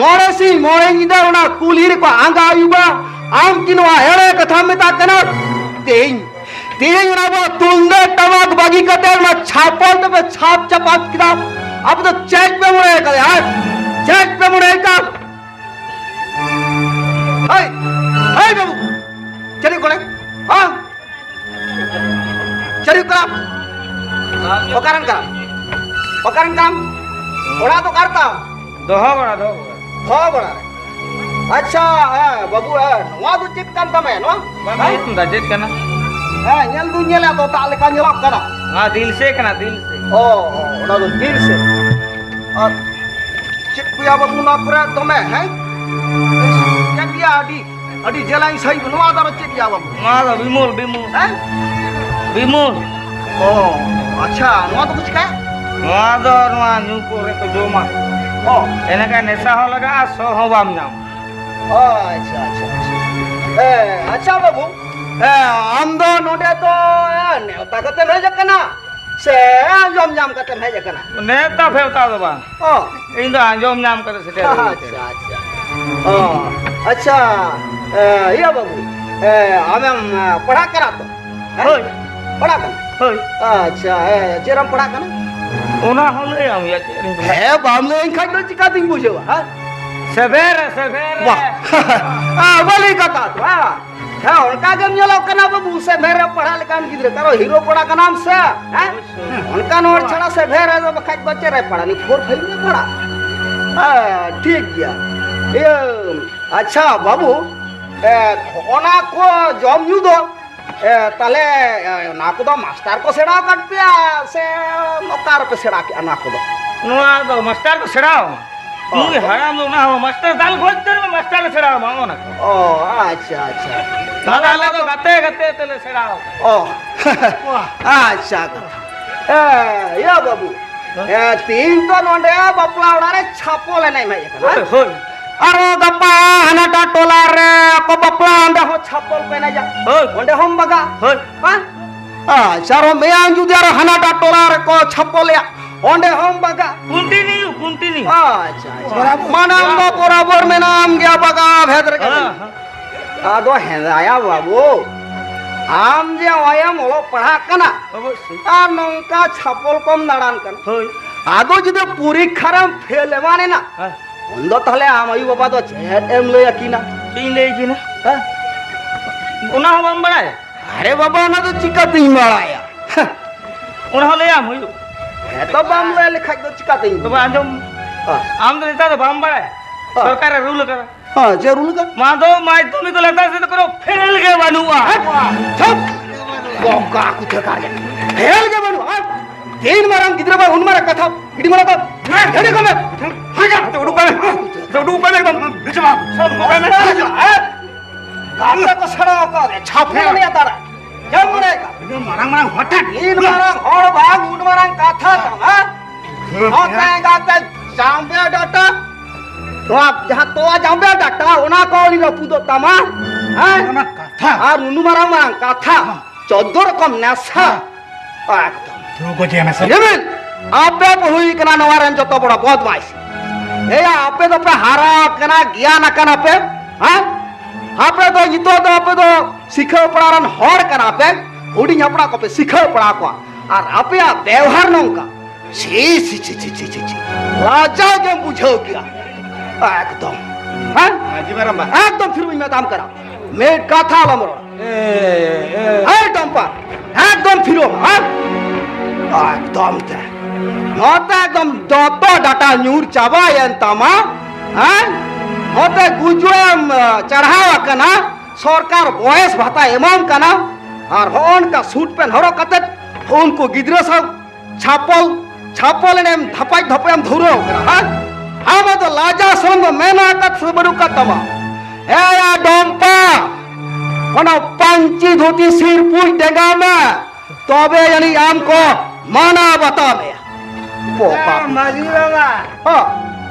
ᱢᱚᱬᱮ ᱥᱤᱧ ᱢᱚᱬᱮ ᱧᱤᱫᱟᱹ ᱚᱱᱟ ᱠᱩᱞᱦᱤ ᱨᱮᱠᱚ ᱟᱸᱜᱟ ᱟᱹᱭᱩᱵᱟ᱾ ᱟᱢ ᱠᱤ ᱱᱚᱣᱟ ᱮᱲᱮ ᱠᱟᱛᱷᱟᱢ ᱢᱮᱛᱟᱜ ᱠᱟᱱᱟ? ᱛᱮᱦᱮᱧ, ᱛᱮᱦᱮᱧ ᱚᱱᱟ ᱟᱵᱚ ᱛᱩᱢᱫᱟᱹᱜ ᱴᱟᱢᱟᱠ ᱵᱟᱹᱜᱤ ᱠᱟᱛᱮ ᱚᱱᱟ ᱪᱷᱟᱯᱚᱞ ᱛᱮᱯᱮ ᱪᱷᱟᱯ ᱪᱟᱯᱟᱫ ᱠᱮᱫᱟ᱾ ᱟᱯᱮ ᱫᱚ ᱪᱮᱫ ᱯᱮ ᱢᱚᱱᱮ ᱠᱟᱫᱟ? ᱦᱮᱸ? ᱪᱮᱫ ᱯᱮ ᱢᱚᱱᱮ ᱠᱟᱫᱟ? ᱦᱮᱭ, ᱦᱮᱭ ᱵᱟᱹᱵᱩ, ᱪᱮᱫ ᱠᱚᱲᱟ? ᱦᱮᱸ? ᱚᱠᱟᱨᱮᱱ ᱠᱟᱱᱟᱢ? ᱚᱠᱟᱨᱮᱱ ᱠᱟᱱᱟᱢ? ᱚᱲᱟᱜ ᱫᱚ ᱚᱠᱟᱨᱮ ᱛᱟᱢ? ᱫᱚᱦᱚ ᱵᱟᱲᱟ, ᱫᱚᱦᱚ ᱵᱟᱲᱟ᱾ ᱫᱚᱦᱚ ᱵᱟᱲᱟ ᱨᱮ᱾ ᱟᱪᱪᱷᱟ, ᱦᱮᱸ, ᱵᱟᱹᱵᱩ, ᱦᱮᱸ, ᱱᱚᱣᱟ ᱫᱚ ᱪᱮᱫ ᱠᱟᱱ ᱛᱟᱢᱟ, ᱱᱚᱣᱟ? ᱵᱟᱝ, ᱦᱮᱸ? ᱪᱮᱫ ᱠᱟᱱᱟ? ᱦᱮᱸ, ᱧᱮᱞ ᱫᱩᱧ ᱧᱮᱞᱮᱫ ᱫᱚ, ᱫᱟᱜ ᱞᱮᱠᱟ ᱧᱮᱞᱚᱜ ᱠᱟᱱᱟ᱾ ᱱᱚᱣᱟ ᱫᱤᱞ ᱥᱮ ᱠᱟᱱᱟ, ᱫᱤᱞ ᱥᱮ᱾ ᱚ, ᱚ, ᱚᱱᱟ ᱫᱚ ᱫᱤᱞ ᱥᱮ᱾ ᱟᱨ ᱪᱮᱫ ᱠᱚᱭᱟ ᱵᱟᱹᱵᱩ, ᱱᱚᱣᱟ ᱠᱚᱨᱮ ᱫᱚᱢᱮ, ᱦᱮᱸ? ᱪᱮᱫ ᱜᱮᱭᱟ, ᱟᱹᱰᱤ, ᱟᱹᱰᱤ ᱡᱮᱞᱮᱧ ᱥᱟᱺᱦᱤᱡ᱾ ᱱᱚᱣᱟ ᱫᱚ ᱟᱨᱚ ᱪᱮᱫ ᱜᱮᱭᱟ ᱵᱟᱹᱵᱩ? ᱱᱚᱣᱟ ᱫᱚ ᱵᱤᱢᱚᱞ, ᱵᱤᱢᱚᱞ᱾ ᱦᱮᱸ? ᱵᱤᱢᱚᱞ᱾ ᱚ, ᱟᱪᱪᱷᱟ, ᱱᱚᱣᱟ ᱫᱚᱠᱚ ᱪᱤᱠᱟᱹᱭᱟ? ᱱᱚᱣᱟ ᱫᱚ ᱱᱚᱣᱟ ᱧᱩ ᱠᱚᱨᱮ ᱠᱚ ᱡᱚᱢᱟ᱾ ᱚ᱾ ᱮᱱᱮᱠᱷᱟᱱ ᱱᱮᱥᱟ ᱦᱚᱸ ᱞᱟᱜᱟᱜᱼᱟ, ᱥᱚ ᱦᱚᱸ ᱵᱟᱢ ᱧᱟᱢᱟ᱾ ᱚ, ᱟᱪᱪᱷᱟ, ᱟᱪᱪᱷᱟ, ᱟᱪᱪᱷᱟ᱾ ᱦᱮᱸ, ᱟᱪᱪᱷᱟ ᱵᱟᱹᱵᱩ, ᱦᱮᱸ, ᱟᱢ ᱫᱚ ᱱᱚᱰᱮ ᱫᱚ, ᱦᱮᱸ, ᱱᱮᱣᱛᱟ ᱠᱟᱛᱮᱢ ᱦᱮᱡ ᱟᱠᱟᱱᱟ ᱥᱮ ᱟᱸᱡᱚᱢ ᱧᱟᱢ ᱠᱟᱛᱮᱢ ᱦᱮᱡ ᱟᱠᱟᱱᱟ? ᱱᱮᱣᱛᱟ ᱯᱷᱮᱣᱛᱟ ᱫᱚ ᱵᱟᱝ᱾ ᱚ᱾ ᱤᱧ ᱫᱚ ᱟᱸᱡᱚᱢ ᱧᱟᱢ ᱠᱟᱛᱮ ᱥᱮᱴᱮᱨ ᱦᱩᱭ ᱟᱪᱪᱷᱟ, ᱟᱠᱟᱱᱟ᱾ ᱟᱪᱪᱷᱟ᱾ ᱚ, ᱟᱪᱪᱷᱟ, ᱮ, ᱤᱭᱟᱹ ᱵᱟᱹᱵᱩ, ᱮ, ᱟᱢᱮᱢ, ᱮ, ᱯᱟᱲᱦᱟᱜ ᱠᱟᱱᱟ ᱛᱚ? ᱦᱮᱸ? ᱦᱳᱭ᱾ ᱯᱟᱲᱦᱟᱜ ᱠᱟᱱᱟ? ᱦᱳᱭ᱾ ᱟᱪᱪᱷᱟ, ᱮ, ᱪᱮᱫ ᱨᱮᱢ ᱯᱟᱲᱦᱟᱜ ᱠᱟᱱᱟ? ᱚᱱᱟ ᱦᱚᱸ ᱞᱟᱹᱭ ᱟᱢ ᱦᱩᱭᱩᱜᱼᱟ, ᱪᱮᱫ ᱨᱮᱧ ᱯᱟᱲᱦᱟᱜ ᱦᱮᱸ, ᱵᱟᱢ ᱞᱟᱹᱭᱟᱹᱧ ᱠᱷᱟᱡ ᱫᱚ ᱪᱤᱠᱟᱹᱛᱤᱧ ᱵᱩᱡᱷᱟᱹᱣᱟ, ᱦᱮᱸ? ᱥᱮᱵᱷᱮᱱ ᱨᱮ, ᱥᱮᱵᱷᱮᱱ ᱨᱮ᱾ ᱵᱟᱦ᱾ ᱟ, ᱵᱷᱟᱹᱞᱤ ᱠᱟᱛᱷᱟ ᱛᱚ, ᱦᱮᱸ? ᱦᱮᱸ, ᱚᱱᱠᱟ ᱜᱮᱢ ᱧᱮᱞᱚᱜ ᱠᱟᱱᱟ ᱵᱟᱹᱵᱩ, ᱥᱮᱵᱷᱮᱱ ᱨᱮ ᱯᱟᱲᱦᱟᱜ ᱞᱮᱠᱟᱱ ᱜᱤᱫᱽᱨᱟᱹ, ᱠᱟᱨᱚ ᱦᱤᱨᱳ ᱠᱚᱲᱟ ᱠᱟᱱᱟᱢ ᱥᱮ, ᱦᱮᱸ? ᱚᱵᱚᱥᱥᱳᱭ᱾ ᱦᱮᱸ, ᱚᱱᱠᱟᱱ ᱦᱚᱲ ᱪᱷᱟᱲᱟ ᱥᱮᱵᱷᱮᱱ ᱨᱮ ᱫᱚ ᱵᱟᱠᱷᱟᱡ ᱫᱚ ᱪᱮᱫ ᱨᱮ ᱯᱟᱲᱦᱟᱜ, ᱩᱱᱤ ᱯᱷᱳᱨ ᱯᱷᱟᱭᱤᱵᱷ ᱨᱮ ᱯᱟᱲᱦᱟᱜ᱾ ᱦᱮᱸ, ᱴᱷᱤᱠ ᱜᱮᱭᱟ᱾ ᱤᱭᱟᱹ, ᱟᱪᱪᱷᱟ ᱵᱟᱹᱵᱩ, ᱮ, ᱚᱱᱟ ᱠᱚ ᱡᱚᱢ ᱧᱩ ᱫᱚ, ᱮ, ᱛᱟᱦᱞᱮ, ᱮ, ᱚᱱᱟ ᱠᱚᱫᱚ ᱢᱟᱥᱴᱟᱨ ᱠᱚ ᱥᱮᱬᱟ ᱟᱠᱟᱫ ᱯᱮᱭᱟ ᱥᱮ ᱚᱠᱟ ᱨᱮᱯᱮ ᱥᱮᱬᱟ ᱠᱮᱜᱼᱟ ᱱᱚᱣᱟ ᱠᱚᱫᱚ? ᱱᱚᱣᱟ ᱫᱚ ᱢᱟᱥᱴᱟᱨ ᱠᱚ ᱥᱮᱬᱟ ᱟᱢᱟ᱾ ᱚ᱾ ᱱᱩᱭ ᱦᱟᱲᱟᱢ ᱫᱚ ᱚᱱᱟ ᱦᱚᱸ ᱢᱟᱥᱴᱟᱨ ᱫᱟᱞ ᱜᱚᱡ ᱩᱛᱟᱹᱨ ᱢᱮ, ᱢᱟᱥᱴᱟᱨ ᱮ ᱥᱮᱬᱟ ᱟᱢᱟ ᱚᱱᱟ ᱠᱚ᱾ ᱚ, ᱟᱪᱪᱷᱟ, ᱟᱪᱪᱷᱟ᱾ ᱛᱟᱦᱞᱮ ᱟᱞᱮ ᱫᱚ ᱜᱟᱛᱮ ᱜᱟᱛᱮ ᱛᱮᱞᱮ ᱥᱮᱬᱟ ᱟᱠᱟᱫᱟ᱾ ᱚ᱾ ᱟᱪᱪᱷᱟ, ᱠᱟᱛᱷᱟ᱾ ᱮ, ᱤᱭᱟᱹ ᱵᱟᱹᱵᱩ, ᱦᱮᱸ? ᱮ, ᱛᱤᱦᱤᱧ ᱛᱚ ᱱᱚᱰᱮ ᱵᱟᱯᱞᱟ ᱚᱲᱟᱜ ᱨᱮ ᱪᱷᱟᱯᱚᱞ ᱮᱱᱮᱡ ᱮᱢ ᱦᱮᱡ ᱟᱠᱟᱱᱟ, ᱦᱳᱭ, ᱦᱮᱸ? ᱦᱳᱭ᱾ ᱟᱨᱚ ᱜᱟᱯᱟ ᱦᱟᱱᱟᱴᱟᱜ ᱴᱚᱞᱟ ᱨᱮ ᱠᱚ ᱵᱟᱯᱞᱟ, ᱚᱸᱰᱮ ᱦᱚᱸ ᱪᱷᱟᱯᱚᱞ ᱠᱚ ᱮᱱᱮᱡᱟ᱾ ᱦᱳᱭ᱾ ᱚᱸᱰᱮ ᱦᱚᱸᱢ ᱵᱟᱜᱟ᱾ ᱦᱳᱭ᱾ ᱦᱮᱸ? ᱟᱪᱪᱷᱟ, ᱟᱨᱚ ᱢᱮᱭᱟᱝ ᱡᱩᱫᱤ ᱟᱨᱚ ᱦᱟᱱᱟᱴᱟᱜ ᱴᱚᱞᱟ ᱨᱮᱠᱚ ᱪᱷᱟᱯᱚᱞᱮᱭᱟ, ᱚᱸᱰᱮ ᱦᱚᱸᱢ ᱵᱟᱜᱟ᱾ Continue, continue. ᱟᱪᱪᱷᱟ, ᱟᱪᱪᱷᱟ᱾ ᱵᱚᱨᱟᱵᱚᱨ᱾ ᱢᱟᱱᱟᱢ ᱫᱚ ᱵᱚᱨᱟᱵᱚᱨ ᱢᱮᱱᱟᱢ ᱜᱮᱭᱟ ᱵᱟᱜᱟ ᱵᱷᱮᱫ ᱨᱮᱜᱮ᱾ ᱦᱮᱸ, ᱦᱮᱸ᱾ ᱟᱫᱚ ᱦᱮᱸᱫᱟᱭᱟ ᱵᱟᱹᱵᱩ, ᱟᱢ ᱡᱮ ᱱᱚᱜᱼᱚᱭ ᱮᱢ ᱚᱞᱚᱜ ᱯᱟᱲᱦᱟᱜ ᱠᱟᱱᱟ, ᱚᱵᱚᱥᱥᱳᱭ᱾ ᱟᱨ ᱱᱚᱝᱠᱟ ᱪᱷᱟᱯᱚᱞ ᱠᱚᱢ ᱫᱟᱬᱟᱱ ᱠᱟᱱᱟ᱾ ᱦᱳᱭ᱾ ᱟᱫᱚ ᱡᱩᱫᱤ ᱯᱚᱨᱤᱠᱠᱷᱟ ᱨᱮᱢ ᱯᱷᱮᱞ ᱮᱢᱟᱱ ᱮᱱᱟ, ᱦᱮᱸ᱾ ᱩᱱᱫᱚ ᱛᱟᱦᱞᱮ ᱟᱢ ᱟᱭᱩ ᱵᱟᱵᱟ ᱫᱚ ᱪᱮᱫ ᱮᱢ ᱞᱟᱹᱭ ᱟᱹᱠᱤᱱᱟ? ᱪᱮᱫ ᱤᱧ ᱞᱟᱹᱭ ᱟᱹᱠᱤᱱᱟ? ᱦᱮᱸ? ᱚᱱᱟ ᱦᱚᱸ ᱵᱟᱢ ᱵᱟᱲᱟᱭᱟ? ᱟᱨᱮ ᱵᱟᱵᱟ, ᱚᱱᱟ ᱫᱚ ᱪᱤᱠᱟᱹᱛᱤᱧ ᱵᱟᱲᱟᱭᱟ? ᱚᱱᱟ ᱦᱚᱸ ᱞᱟᱹᱭᱟᱢ ᱦᱩᱭᱩᱜ᱾ ᱦᱮᱸ, ᱛᱚ ᱵᱟᱢ ᱞᱟᱹᱭ ᱞᱮᱠᱷᱟᱡ ᱫᱚ ᱪᱤᱠᱟᱹᱛᱮᱧ ᱵᱟᱵᱟ, ᱟᱸᱡᱚᱢ᱾ ᱦᱮᱸ᱾ ᱟᱢ ᱫᱚ ᱱᱮᱛᱟᱨ ᱫᱚ ᱵᱟᱢ ᱵᱟᱲᱟᱭᱟ? ᱦᱮᱸ᱾ ᱥᱚᱨᱠᱟᱨᱮ ᱨᱩᱞ ᱟᱠᱟᱫᱟ᱾ ᱦᱮᱸ, ᱪᱮᱫ ᱨᱩᱞ ᱟᱠᱟᱫᱟ? ᱢᱟᱫᱷᱚ ᱢᱟᱫᱽᱫᱷᱚᱢᱤᱠ ᱞᱟᱛᱟᱨ ᱥᱮᱫ ᱠᱚᱱᱚ ᱯᱷᱮᱞ ᱜᱮ ᱵᱟᱹᱱᱩᱜᱼᱟ᱾ ᱦᱮᱸ? ᱪᱩᱯ! ᱵᱚᱠᱟ ᱠᱚ ᱪᱮᱠᱟ ᱜᱮ᱾ ᱯᱷᱮᱞ ᱜᱮ ᱵᱟᱹᱱᱩᱜᱼᱟ᱾ ᱦᱮᱸ? ᱛᱤᱱ ᱢᱟᱨᱟᱝ ᱜᱤᱫᱽᱨᱟᱹ ᱵᱟᱝ ᱩᱱ ᱢᱟᱨᱟᱝ ᱠᱟᱛᱷᱟ᱾ ᱤᱫᱤ ᱢᱟᱨᱟᱝ ᱠᱚ᱾ ᱦᱮᱸ, ᱜᱟᱹᱰᱤ ᱠᱚ ᱢᱮ᱾ ᱦᱮᱸ, ᱩᱰᱩᱠ ᱠᱚ ᱢᱮ᱾ ᱩᱰᱩᱠ ᱠᱚ ᱢᱮ ᱮᱠᱫᱚᱢ᱾ ᱵᱤᱪ ᱢᱟ᱾ ᱥᱚᱨ ᱠᱚ ᱢᱮ᱾ ᱦᱮᱸ? ᱜᱟᱛᱮ ᱠᱚ ᱥᱮᱬᱟ ᱟᱠᱟᱫ ᱨᱮ ᱪᱷᱟᱯᱚᱞ ᱨᱮᱭᱟᱜ ᱫᱟᱲᱟ᱾ ᱧᱮᱞ ᱢᱚᱱᱮ ᱠᱟᱜ᱾ ᱤᱱᱟᱹ ᱢᱟᱨᱟᱝ ᱢᱟᱨᱟᱝ ᱦᱚᱲ ᱴᱷᱮᱱ᱾ ᱤᱱ ᱢᱟᱨᱟᱝ ᱦᱚᱲ ᱵᱟᱝ, ᱩᱱ ᱢᱟᱨᱟᱝ ᱠᱟᱛᱷᱟ ᱛᱟᱢᱟ᱾ ᱦᱮᱸ᱾ ᱱᱚᱛᱮ ᱮᱸᱜᱟᱛᱮ ᱡᱟᱢᱵᱮ ᱰᱟᱴᱟ᱾ ᱱᱚᱣᱟ ᱡᱟᱦᱟᱸ ᱛᱚᱣᱟ ᱡᱟᱢᱵᱮ ᱰᱟᱴᱟ, ᱚᱱᱟ ᱠᱚ ᱩᱱᱤ ᱨᱟᱹᱯᱩᱫᱚᱜ ᱛᱟᱢᱟ᱾ ᱦᱮᱸ? ᱚᱱᱟ ᱠᱟᱛᱷᱟ᱾ ᱟᱨ ᱩᱱ ᱢᱟᱨᱟᱝ ᱢᱟᱨᱟᱝ ᱠᱟᱛᱷᱟ᱾ ᱦᱮᱸ᱾ ᱪᱚᱫᱫᱚ ᱨᱚᱠᱚᱢ ᱱᱮᱥᱟ᱾ ᱦᱮᱸ᱾ ᱮᱠᱫᱚᱢ᱾ ᱛᱩ ᱠᱚ ᱡᱮ ᱢᱮᱥᱟ᱾ ᱧᱮᱞ ᱵᱤᱱ, ᱟᱯᱮ ᱯᱮ ᱦᱩᱭ ᱠᱟᱱᱟ ᱱᱚᱣᱟ ᱨᱮᱱ ᱡᱚᱛᱚ ᱵᱚᱲᱚ ᱵᱚᱫᱢᱟᱭᱤᱥ᱾ ᱮᱭᱟ, ᱟᱯᱮ ᱫᱚᱯᱮ ᱦᱟᱨᱟ ᱟᱠᱟᱱᱟ, ᱜᱮᱭᱟᱱ ᱟᱠᱟᱱᱟ ᱯᱮ, ᱦᱮᱸ? ᱟᱯᱮ ᱫᱚ ᱱᱤᱛᱚᱜ ᱫᱚ ᱟᱯᱮ ᱫᱚ ᱥᱤᱠᱷᱟᱹᱣ ᱯᱟᱲᱟ ᱨᱮᱱ ᱦᱚᱲ ᱠᱟᱱᱟ ᱯᱮ, ᱦᱩᱰᱤᱧ ᱦᱟᱯᱲᱟᱢ ᱠᱚᱯᱮ ᱥᱤᱠᱷᱟᱹᱣ ᱯᱟᱲᱟ ᱠᱚᱣᱟ᱾ ᱟᱨ ᱟᱯᱮᱭᱟᱜ ᱵᱮᱣᱦᱟᱨ ᱱᱚᱝᱠᱟ, ᱪᱷᱤ, ᱪᱷᱤ, ᱪᱷᱤ᱾ ᱞᱟᱡᱟᱣ ᱜᱮᱢ ᱵᱩᱡᱷᱟᱹᱣ ᱠᱮᱭᱟ᱾ ᱮᱠᱫᱚᱢ, ᱦᱮᱸ? ᱢᱟᱹᱡᱷᱤ ᱢᱟᱨᱟᱝᱵᱟ᱾ ᱮᱠᱫᱚᱢ ᱛᱷᱤᱨ ᱵᱟᱹᱧ ᱢᱮᱛᱟᱢ ᱠᱟᱱᱟ᱾ ᱢᱤᱫ ᱠᱟᱛᱷᱟ ᱟᱞᱚᱢ ᱨᱚᱲᱟ᱾ ᱮ, ᱮ᱾ ᱦᱮᱸ, ᱴᱚᱢᱯᱟ, ᱮᱠᱫᱚᱢ ᱛᱷᱤᱨᱚᱜ ᱢᱮ, ᱦᱮᱸ? ᱮᱠᱫᱚᱢ ᱛᱮ᱾ ᱱᱚᱛᱮ ᱮᱠᱫᱚᱢ ᱡᱚᱛᱚ ᱰᱟᱴᱟ ᱧᱩᱨ ᱪᱟᱵᱟᱭᱮᱱ ᱛᱟᱢᱟ, ᱦᱮᱸ? ᱱᱚᱛᱮ ᱜᱩᱡᱩᱜ ᱮᱢ, ᱟ, ᱪᱟᱲᱦᱟᱣ ᱟᱠᱟᱱᱟ, ᱥᱚᱨᱠᱟᱨ ᱵᱚᱭᱮᱥ ᱵᱷᱟᱛᱟ ᱮᱢᱟᱢ ᱠᱟᱱᱟ, ᱟᱨ ᱦᱚᱸᱜᱼᱚ ᱱᱚᱝᱠᱟ ᱥᱩᱴ ᱯᱮᱱᱴ ᱦᱚᱨᱚᱜ ᱠᱟᱛᱮ ᱩᱱᱠᱩ ᱜᱤᱫᱽᱨᱟᱹ ᱥᱟᱶ ᱪᱷᱟᱯᱚᱞ, ᱪᱷᱟᱯᱚᱞ ᱮᱱᱮᱢ ᱫᱷᱟᱯᱟᱡ ᱫᱷᱚᱯᱮᱢ ᱫᱷᱩᱨᱟᱹᱣ ᱠᱟᱱᱟ, ᱦᱮᱸ? ᱟᱢᱟᱜ ᱫᱚ ᱞᱟᱡᱟ ᱥᱚᱨᱚᱢ ᱫᱚ ᱢᱮᱱᱟᱜ ᱟᱠᱟᱫ ᱥᱮ ᱵᱟᱹᱱᱩᱜ ᱟᱠᱟᱫ ᱛᱟᱢᱟ? ᱮᱭᱟ ᱰᱚᱢᱯᱟ, ᱚᱱᱟ ᱯᱟᱹᱧᱪᱤ ᱫᱷᱩᱛᱤ ᱥᱤᱨᱯᱩᱡ ᱰᱮᱸᱜᱟᱣ ᱢᱮ, ᱛᱚᱵᱮ ᱡᱟᱹᱱᱤᱡ ᱟᱢ ᱠᱚ ᱢᱟᱱᱟᱣ ᱵᱟᱛᱟᱣ ᱢᱮᱭᱟ᱾ ᱯᱚᱠᱟ᱾ ᱢᱟᱹᱡᱷᱤ ᱵᱟᱵᱟ, ᱦᱚᱸ᱾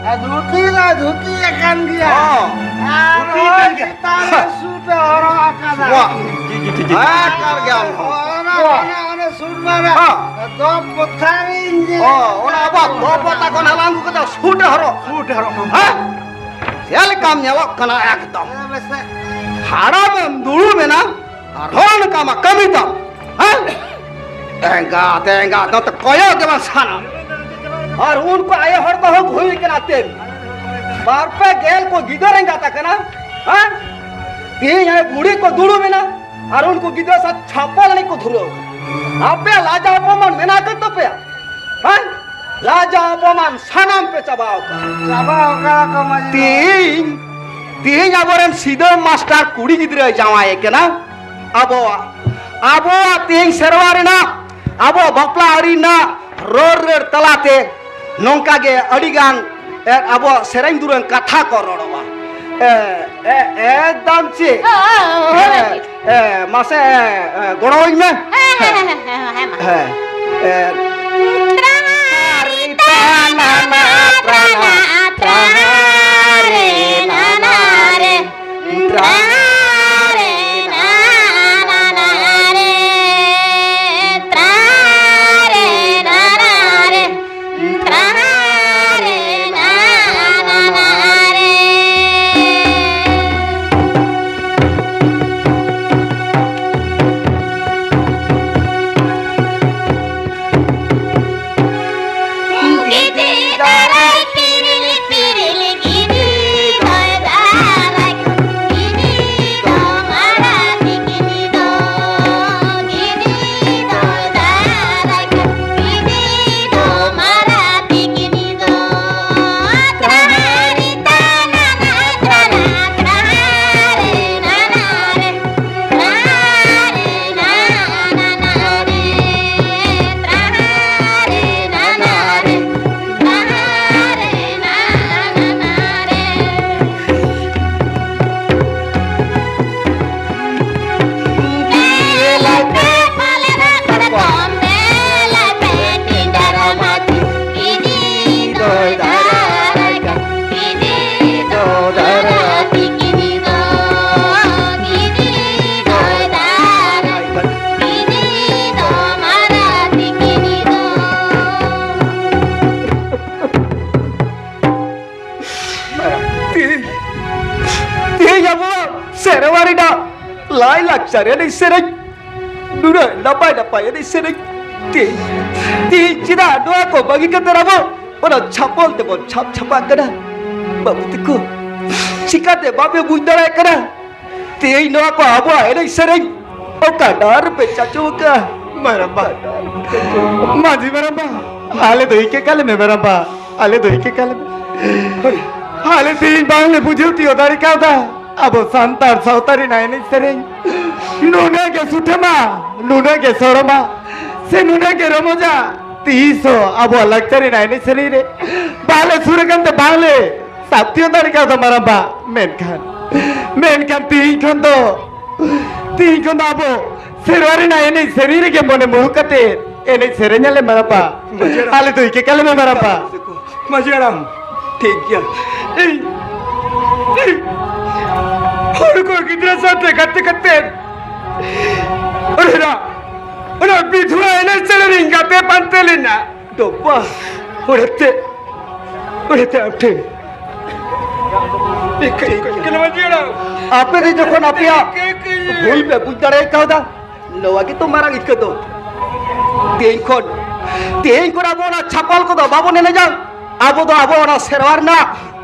ᱟᱨ ᱫᱷᱩᱛᱤ ᱢᱟ ᱫᱷᱩᱛᱤ ᱟᱠᱟᱱ ᱜᱮᱭᱟ᱾ ᱦᱚᱸ᱾ ᱟᱨ ᱫᱷᱩᱛᱤ ᱦᱚᱸ ᱟᱠᱟᱱ ᱜᱮᱭᱟ᱾ ᱪᱮᱛᱟᱱ ᱨᱮ ᱥᱩᱴ ᱮ ᱦᱚᱨᱚᱜ ᱟᱠᱟᱫᱟ᱾ ᱣᱟ᱾ ᱦᱮᱸ, ᱠᱟᱱ ᱜᱮᱭᱟᱢ ᱦᱚᱸ᱾ ᱚᱱᱟ, ᱣᱟ᱾ ᱚᱱᱟ, ᱚᱱᱟ ᱥᱩᱴ ᱢᱟᱱᱮ ᱦᱚᱸ᱾ ᱫᱚ ᱯᱚᱛᱷᱟᱨᱤᱧ ᱧᱮᱞ ᱚ, ᱚᱱᱟ ᱟᱵᱚᱣᱟᱜ ᱫᱚ ᱯᱚᱛᱟ ᱠᱷᱚᱱ ᱦᱟᱞᱟᱝ ᱟᱹᱜᱩ ᱠᱟᱛᱮ ᱥᱩᱴ ᱮ ᱦᱚᱨᱚᱜ᱾ ᱥᱩᱴ ᱮ ᱦᱚᱨᱚᱜ᱾ ᱦᱮᱸ? ᱪᱮᱫ ᱞᱮᱠᱟᱢ ᱧᱮᱞᱚᱜ ᱠᱟᱱᱟ ᱮᱠᱫᱚᱢ᱾ ᱦᱮᱸ, ᱵᱮᱥ᱾ ᱦᱟᱲᱟᱢᱮᱢ ᱫᱩᱲᱩᱵ ᱮᱱᱟ, ᱟᱨᱦᱚᱸ ᱱᱚᱝᱠᱟ ᱢᱟ ᱠᱟᱹᱢᱤ ᱛᱟᱢ, ᱦᱮᱸ? ᱮᱸᱜᱟᱛ, ᱮᱸᱜᱟᱛ, ᱱᱚᱛᱮ ᱠᱚᱭᱚᱜ ᱜᱮ ᱵᱟᱝ ᱥᱟᱱᱟ᱾ ᱟᱨ ᱩᱱᱠᱩ ᱟᱭᱳ ᱦᱚᱲ ᱠᱚᱦᱚᱸ ᱦᱩᱭ ᱠᱟᱱᱟ ᱛᱮᱢ᱾ ᱵᱟᱨ ᱯᱮ ᱜᱮᱞ ᱠᱚ ᱜᱤᱫᱟᱹᱨ ᱮᱸᱜᱟᱛ ᱟᱠᱟᱱᱟ, ᱦᱮᱸ? ᱛᱮᱦᱮᱧ ᱦᱟᱱᱮ ᱵᱩᱲᱦᱤ ᱠᱚ ᱫᱩᱲᱩᱵ ᱮᱱᱟ, ᱟᱨ ᱩᱱᱠᱩ ᱜᱤᱫᱽᱨᱟᱹ ᱥᱟᱶ ᱪᱷᱟᱯᱚᱞ ᱮᱱᱮᱡ ᱠᱚ ᱫᱷᱩᱨᱟᱹᱣ ᱠᱟᱱᱟ᱾ ᱟᱯᱮ ᱞᱟᱡᱟ ᱚᱯᱚᱢᱟᱱ ᱢᱮᱱᱟᱜ ᱠᱟᱫ ᱛᱟᱯᱮᱭᱟ? ᱦᱮᱸ? ᱞᱟᱡᱟ ᱚᱯᱚᱢᱟᱱ ᱥᱟᱱᱟᱢ ᱯᱮ ᱪᱟᱵᱟᱣ ᱠᱟᱜᱼᱟ᱾ ᱪᱟᱵᱟᱣ ᱠᱟᱜᱼᱟ ᱠᱚ ᱢᱟᱹᱡᱷᱤ ᱵᱟᱵᱟ᱾ ᱛᱤᱦᱤᱧ, ᱛᱤᱦᱤᱧ ᱟᱵᱚᱨᱮᱱ ᱥᱤᱫᱟᱹ ᱢᱟᱥᱴᱟᱨ ᱠᱩᱲᱤ ᱜᱤᱫᱽᱨᱟᱹᱭ ᱡᱟᱶᱟᱭᱮ ᱠᱟᱱᱟ᱾ ᱟᱵᱚᱣᱟᱜ, ᱟᱵᱚᱣᱟᱜ ᱛᱤᱦᱤᱧ ᱥᱮᱨᱣᱟ ᱨᱮᱱᱟᱜ, ᱟᱵᱚᱣᱟᱜ ᱵᱟᱯᱞᱟ ᱟᱹᱨᱤ ᱨᱮᱱᱟᱜ ᱨᱚᱲ ᱨᱟᱹᱲ ᱛᱟᱞᱟᱛᱮ ᱱᱚᱝᱠᱟ ᱜᱮ ᱟᱹᱰᱤ ᱜᱟᱱ, ᱮ, ᱟᱵᱚᱣᱟᱜ ᱥᱮᱨᱮᱧ ᱫᱩᱨᱟᱹᱝ ᱠᱟᱛᱷᱟ ᱠᱚ ᱨᱚᱲᱚᱜᱼᱟ᱾ ᱮ, ᱮ, ᱮᱠᱫᱚᱢ ᱪᱮᱫ? ᱦᱳᱭ, ᱦᱳᱭ᱾ ᱮ, ᱮ, ᱢᱟᱥᱮ, ᱮ, ᱮ, ᱜᱚᱲᱚᱣᱟᱹᱧ ᱢᱮ᱾ ᱦᱮᱸ, ᱦᱮᱸ, ᱦᱮᱸ, ᱦᱮᱸ, ᱦᱮᱸ, ᱢᱟ᱾ ᱦᱮᱸ, ᱮ, ᱛᱨᱟᱦᱟᱨᱤ ᱛᱟᱱᱟᱱᱟ ᱛᱨᱟᱱᱟ ᱛᱨᱟᱦᱟᱨᱮ ᱱᱟᱱᱟᱨᱮ᱾ ᱛᱨᱟᱦᱟᱨᱮ ᱱᱟᱱᱟᱨᱮ᱾ ᱛᱨᱟᱦᱟᱨᱮ ᱱᱟᱱᱟᱨᱮ᱾ ᱛᱮᱦᱮᱧ, ᱛᱮᱦᱮᱧ ᱟᱵᱚᱣᱟᱜ ᱥᱮᱨᱣᱟ ᱨᱮᱱᱟᱜ ᱞᱟᱭ ᱞᱟᱠᱪᱟᱨ ᱮᱱᱮᱡ ᱥᱮᱨᱮᱧ, ᱱᱩᱱᱟᱹᱜ ᱱᱟᱯᱟᱭ ᱱᱟᱯᱟᱭ ᱮᱱᱮᱡ ᱥᱮᱨᱮᱧ, ᱛᱮᱦᱮᱧ, ᱛᱮᱦᱮᱧ ᱪᱮᱫᱟᱜ ᱱᱚᱣᱟ ᱠᱚ ᱵᱟᱹᱜᱤ ᱠᱟᱛᱮ ᱟᱵᱚ ᱚᱱᱟ ᱪᱷᱟᱯᱚᱞ ᱛᱮᱵᱚᱱ ᱪᱷᱟᱯ ᱪᱷᱟᱯᱟᱜ ᱠᱟᱱᱟ? ᱵᱟᱹᱵᱩ ᱛᱟᱠᱚ, ᱪᱤᱠᱟᱛᱮ ᱵᱟᱯᱮ ᱵᱩᱡᱽ ᱫᱟᱲᱮᱭᱟᱜ ᱠᱟᱱᱟ? ᱛᱮᱦᱮᱧ ᱱᱚᱣᱟ ᱠᱚ ᱟᱵᱚᱣᱟᱜ ᱮᱱᱮᱡ ᱥᱮᱨᱮᱧ ᱚᱠᱟ ᱰᱟᱦᱟᱨ ᱨᱮᱯᱮ ᱪᱟᱪᱳ ᱟᱠᱟᱫᱼᱟ? ᱢᱟᱨᱟᱢᱵᱟ, ᱢᱟᱹᱡᱷᱤ ᱢᱟᱨᱟᱢᱵᱟ, ᱟᱞᱮ ᱫᱚ ᱤᱠᱟᱹ ᱠᱟᱞᱮ ᱢᱮ ᱢᱟᱨᱟᱢᱵᱟ, ᱟᱞᱮ ᱫᱚ ᱤᱠᱟᱹ ᱠᱟᱞᱮ ᱢᱮ᱾ ᱟᱞᱮ ᱛᱮᱦᱮᱧ ᱵᱟᱝᱞᱮ ᱵᱩᱡᱷᱟᱹᱣ ᱛᱤᱭᱳᱜ ᱫᱟᱲᱮ ᱠᱟᱣᱫᱟ᱾ ᱟᱵᱚ ᱥᱟᱱᱛᱟᱲ ᱥᱟᱶᱛᱟ ᱨᱮᱱᱟᱜ ᱮᱱᱮᱡ ᱥᱮᱨᱮᱧ ᱱᱩᱱᱟᱹᱜ ᱜᱮ ᱥᱩᱴᱷᱟᱹᱢᱟ, ᱱᱩᱱᱟᱹᱜ ᱜᱮ ᱥᱚᱲᱚᱢᱟ, ᱥᱮ ᱱᱩᱱᱟᱹᱜ ᱜᱮ ᱨᱚᱢᱚᱡᱟ, ᱛᱤᱥ ᱦᱚᱸ ᱟᱵᱚᱣᱟᱜ ᱞᱟᱠᱪᱟᱨ ᱨᱮᱱᱟᱜ ᱮᱱᱮᱡ ᱥᱮᱨᱮᱧ ᱨᱮ ᱵᱟᱞᱮ ᱥᱩᱨ ᱟᱠᱟᱱ ᱛᱮ ᱵᱟᱝᱞᱮ ᱥᱟᱵ ᱛᱤᱭᱳᱜ ᱫᱟᱲᱮ ᱠᱟᱣᱫᱟ ᱢᱟᱨᱟᱢᱵᱟ᱾ ᱢᱮᱱᱠᱷᱟᱱ, ᱢᱮᱱᱠᱷᱟᱱ ᱛᱤᱦᱤᱧ ᱠᱷᱚᱱ ᱫᱚ, ᱛᱤᱦᱤᱧ ᱠᱷᱚᱱ ᱫᱚ ᱟᱵᱚ ᱥᱮᱨᱣᱟ ᱨᱮᱱᱟᱜ ᱮᱱᱮᱡ ᱥᱮᱨᱮᱧ ᱨᱮᱜᱮ ᱢᱚᱱᱮ ᱢᱩᱦᱩ ᱠᱟᱛᱮ ᱮᱱᱮᱡ ᱥᱮᱨᱮᱧ ᱟᱞᱮ ᱢᱟᱨᱟᱢᱵᱟ᱾ ᱢᱟᱹᱡᱷᱤ ᱦᱟᱲᱟᱢ᱾ ᱟᱞᱮ ᱫᱚ ᱤᱠᱟᱹ ᱠᱟᱞᱮ ᱢᱮ ᱢᱟᱨᱟᱢᱵᱟ᱾ ᱢᱟᱹᱡᱷᱤ ᱦᱟᱲᱟᱢ, ᱴᱷᱤᱠ ᱜᱮᱭᱟ᱾ ᱤᱧ, ᱤᱧ ᱦᱚᱲ ᱠᱚ ᱜᱤᱫᱽᱨᱟᱹ ᱥᱟᱶᱛᱮ ᱜᱟᱛᱮ ᱠᱟᱛᱮ ᱚᱱᱟ, ᱚᱱᱟ ᱵᱤᱫᱷᱩᱣᱟᱹ ᱮᱱᱮᱡ ᱥᱮᱨᱮᱧ ᱨᱤᱧ ᱜᱟᱛᱮ ᱯᱟᱱᱛᱮ ᱞᱮᱱᱟ᱾ ᱰᱚᱵᱟ, ᱚᱱᱟᱛᱮ, ᱚᱱᱟᱛᱮ ᱟᱢ ᱴᱷᱮᱱ ᱤᱠᱟᱹ, ᱤᱠᱟᱹ, ᱤᱠᱟᱹ, ᱢᱟᱹᱡᱷᱤ ᱦᱟᱲᱟᱢ᱾ ᱟᱯᱮ ᱜᱮ ᱡᱚᱠᱷᱚᱱ ᱟᱯᱮᱭᱟᱜ ᱤᱠᱟᱹ, ᱤᱠᱟᱹ, ᱤᱠᱟᱹ᱾ ᱵᱷᱩᱞ ᱯᱮ ᱵᱩᱡᱽ ᱫᱟᱲᱮ ᱠᱟᱣᱫᱟ, ᱱᱚᱣᱟ ᱜᱮᱛᱚ ᱢᱟᱨᱟᱝ ᱤᱠᱟᱹ ᱫᱚ᱾ ᱛᱮᱦᱮᱧ ᱠᱷᱚᱱ, ᱛᱮᱦᱮᱧ ᱠᱷᱚᱱ ᱟᱵᱚ ᱚᱱᱟ ᱪᱷᱟᱯᱚᱞ ᱠᱚᱫᱚ ᱵᱟᱵᱚᱱ ᱮᱱᱮᱡᱟ᱾ ᱟᱵᱚ ᱫᱚ ᱟᱵᱚ ᱚᱱᱟ ᱥᱮᱨᱣᱟ ᱨᱮᱱᱟᱜ,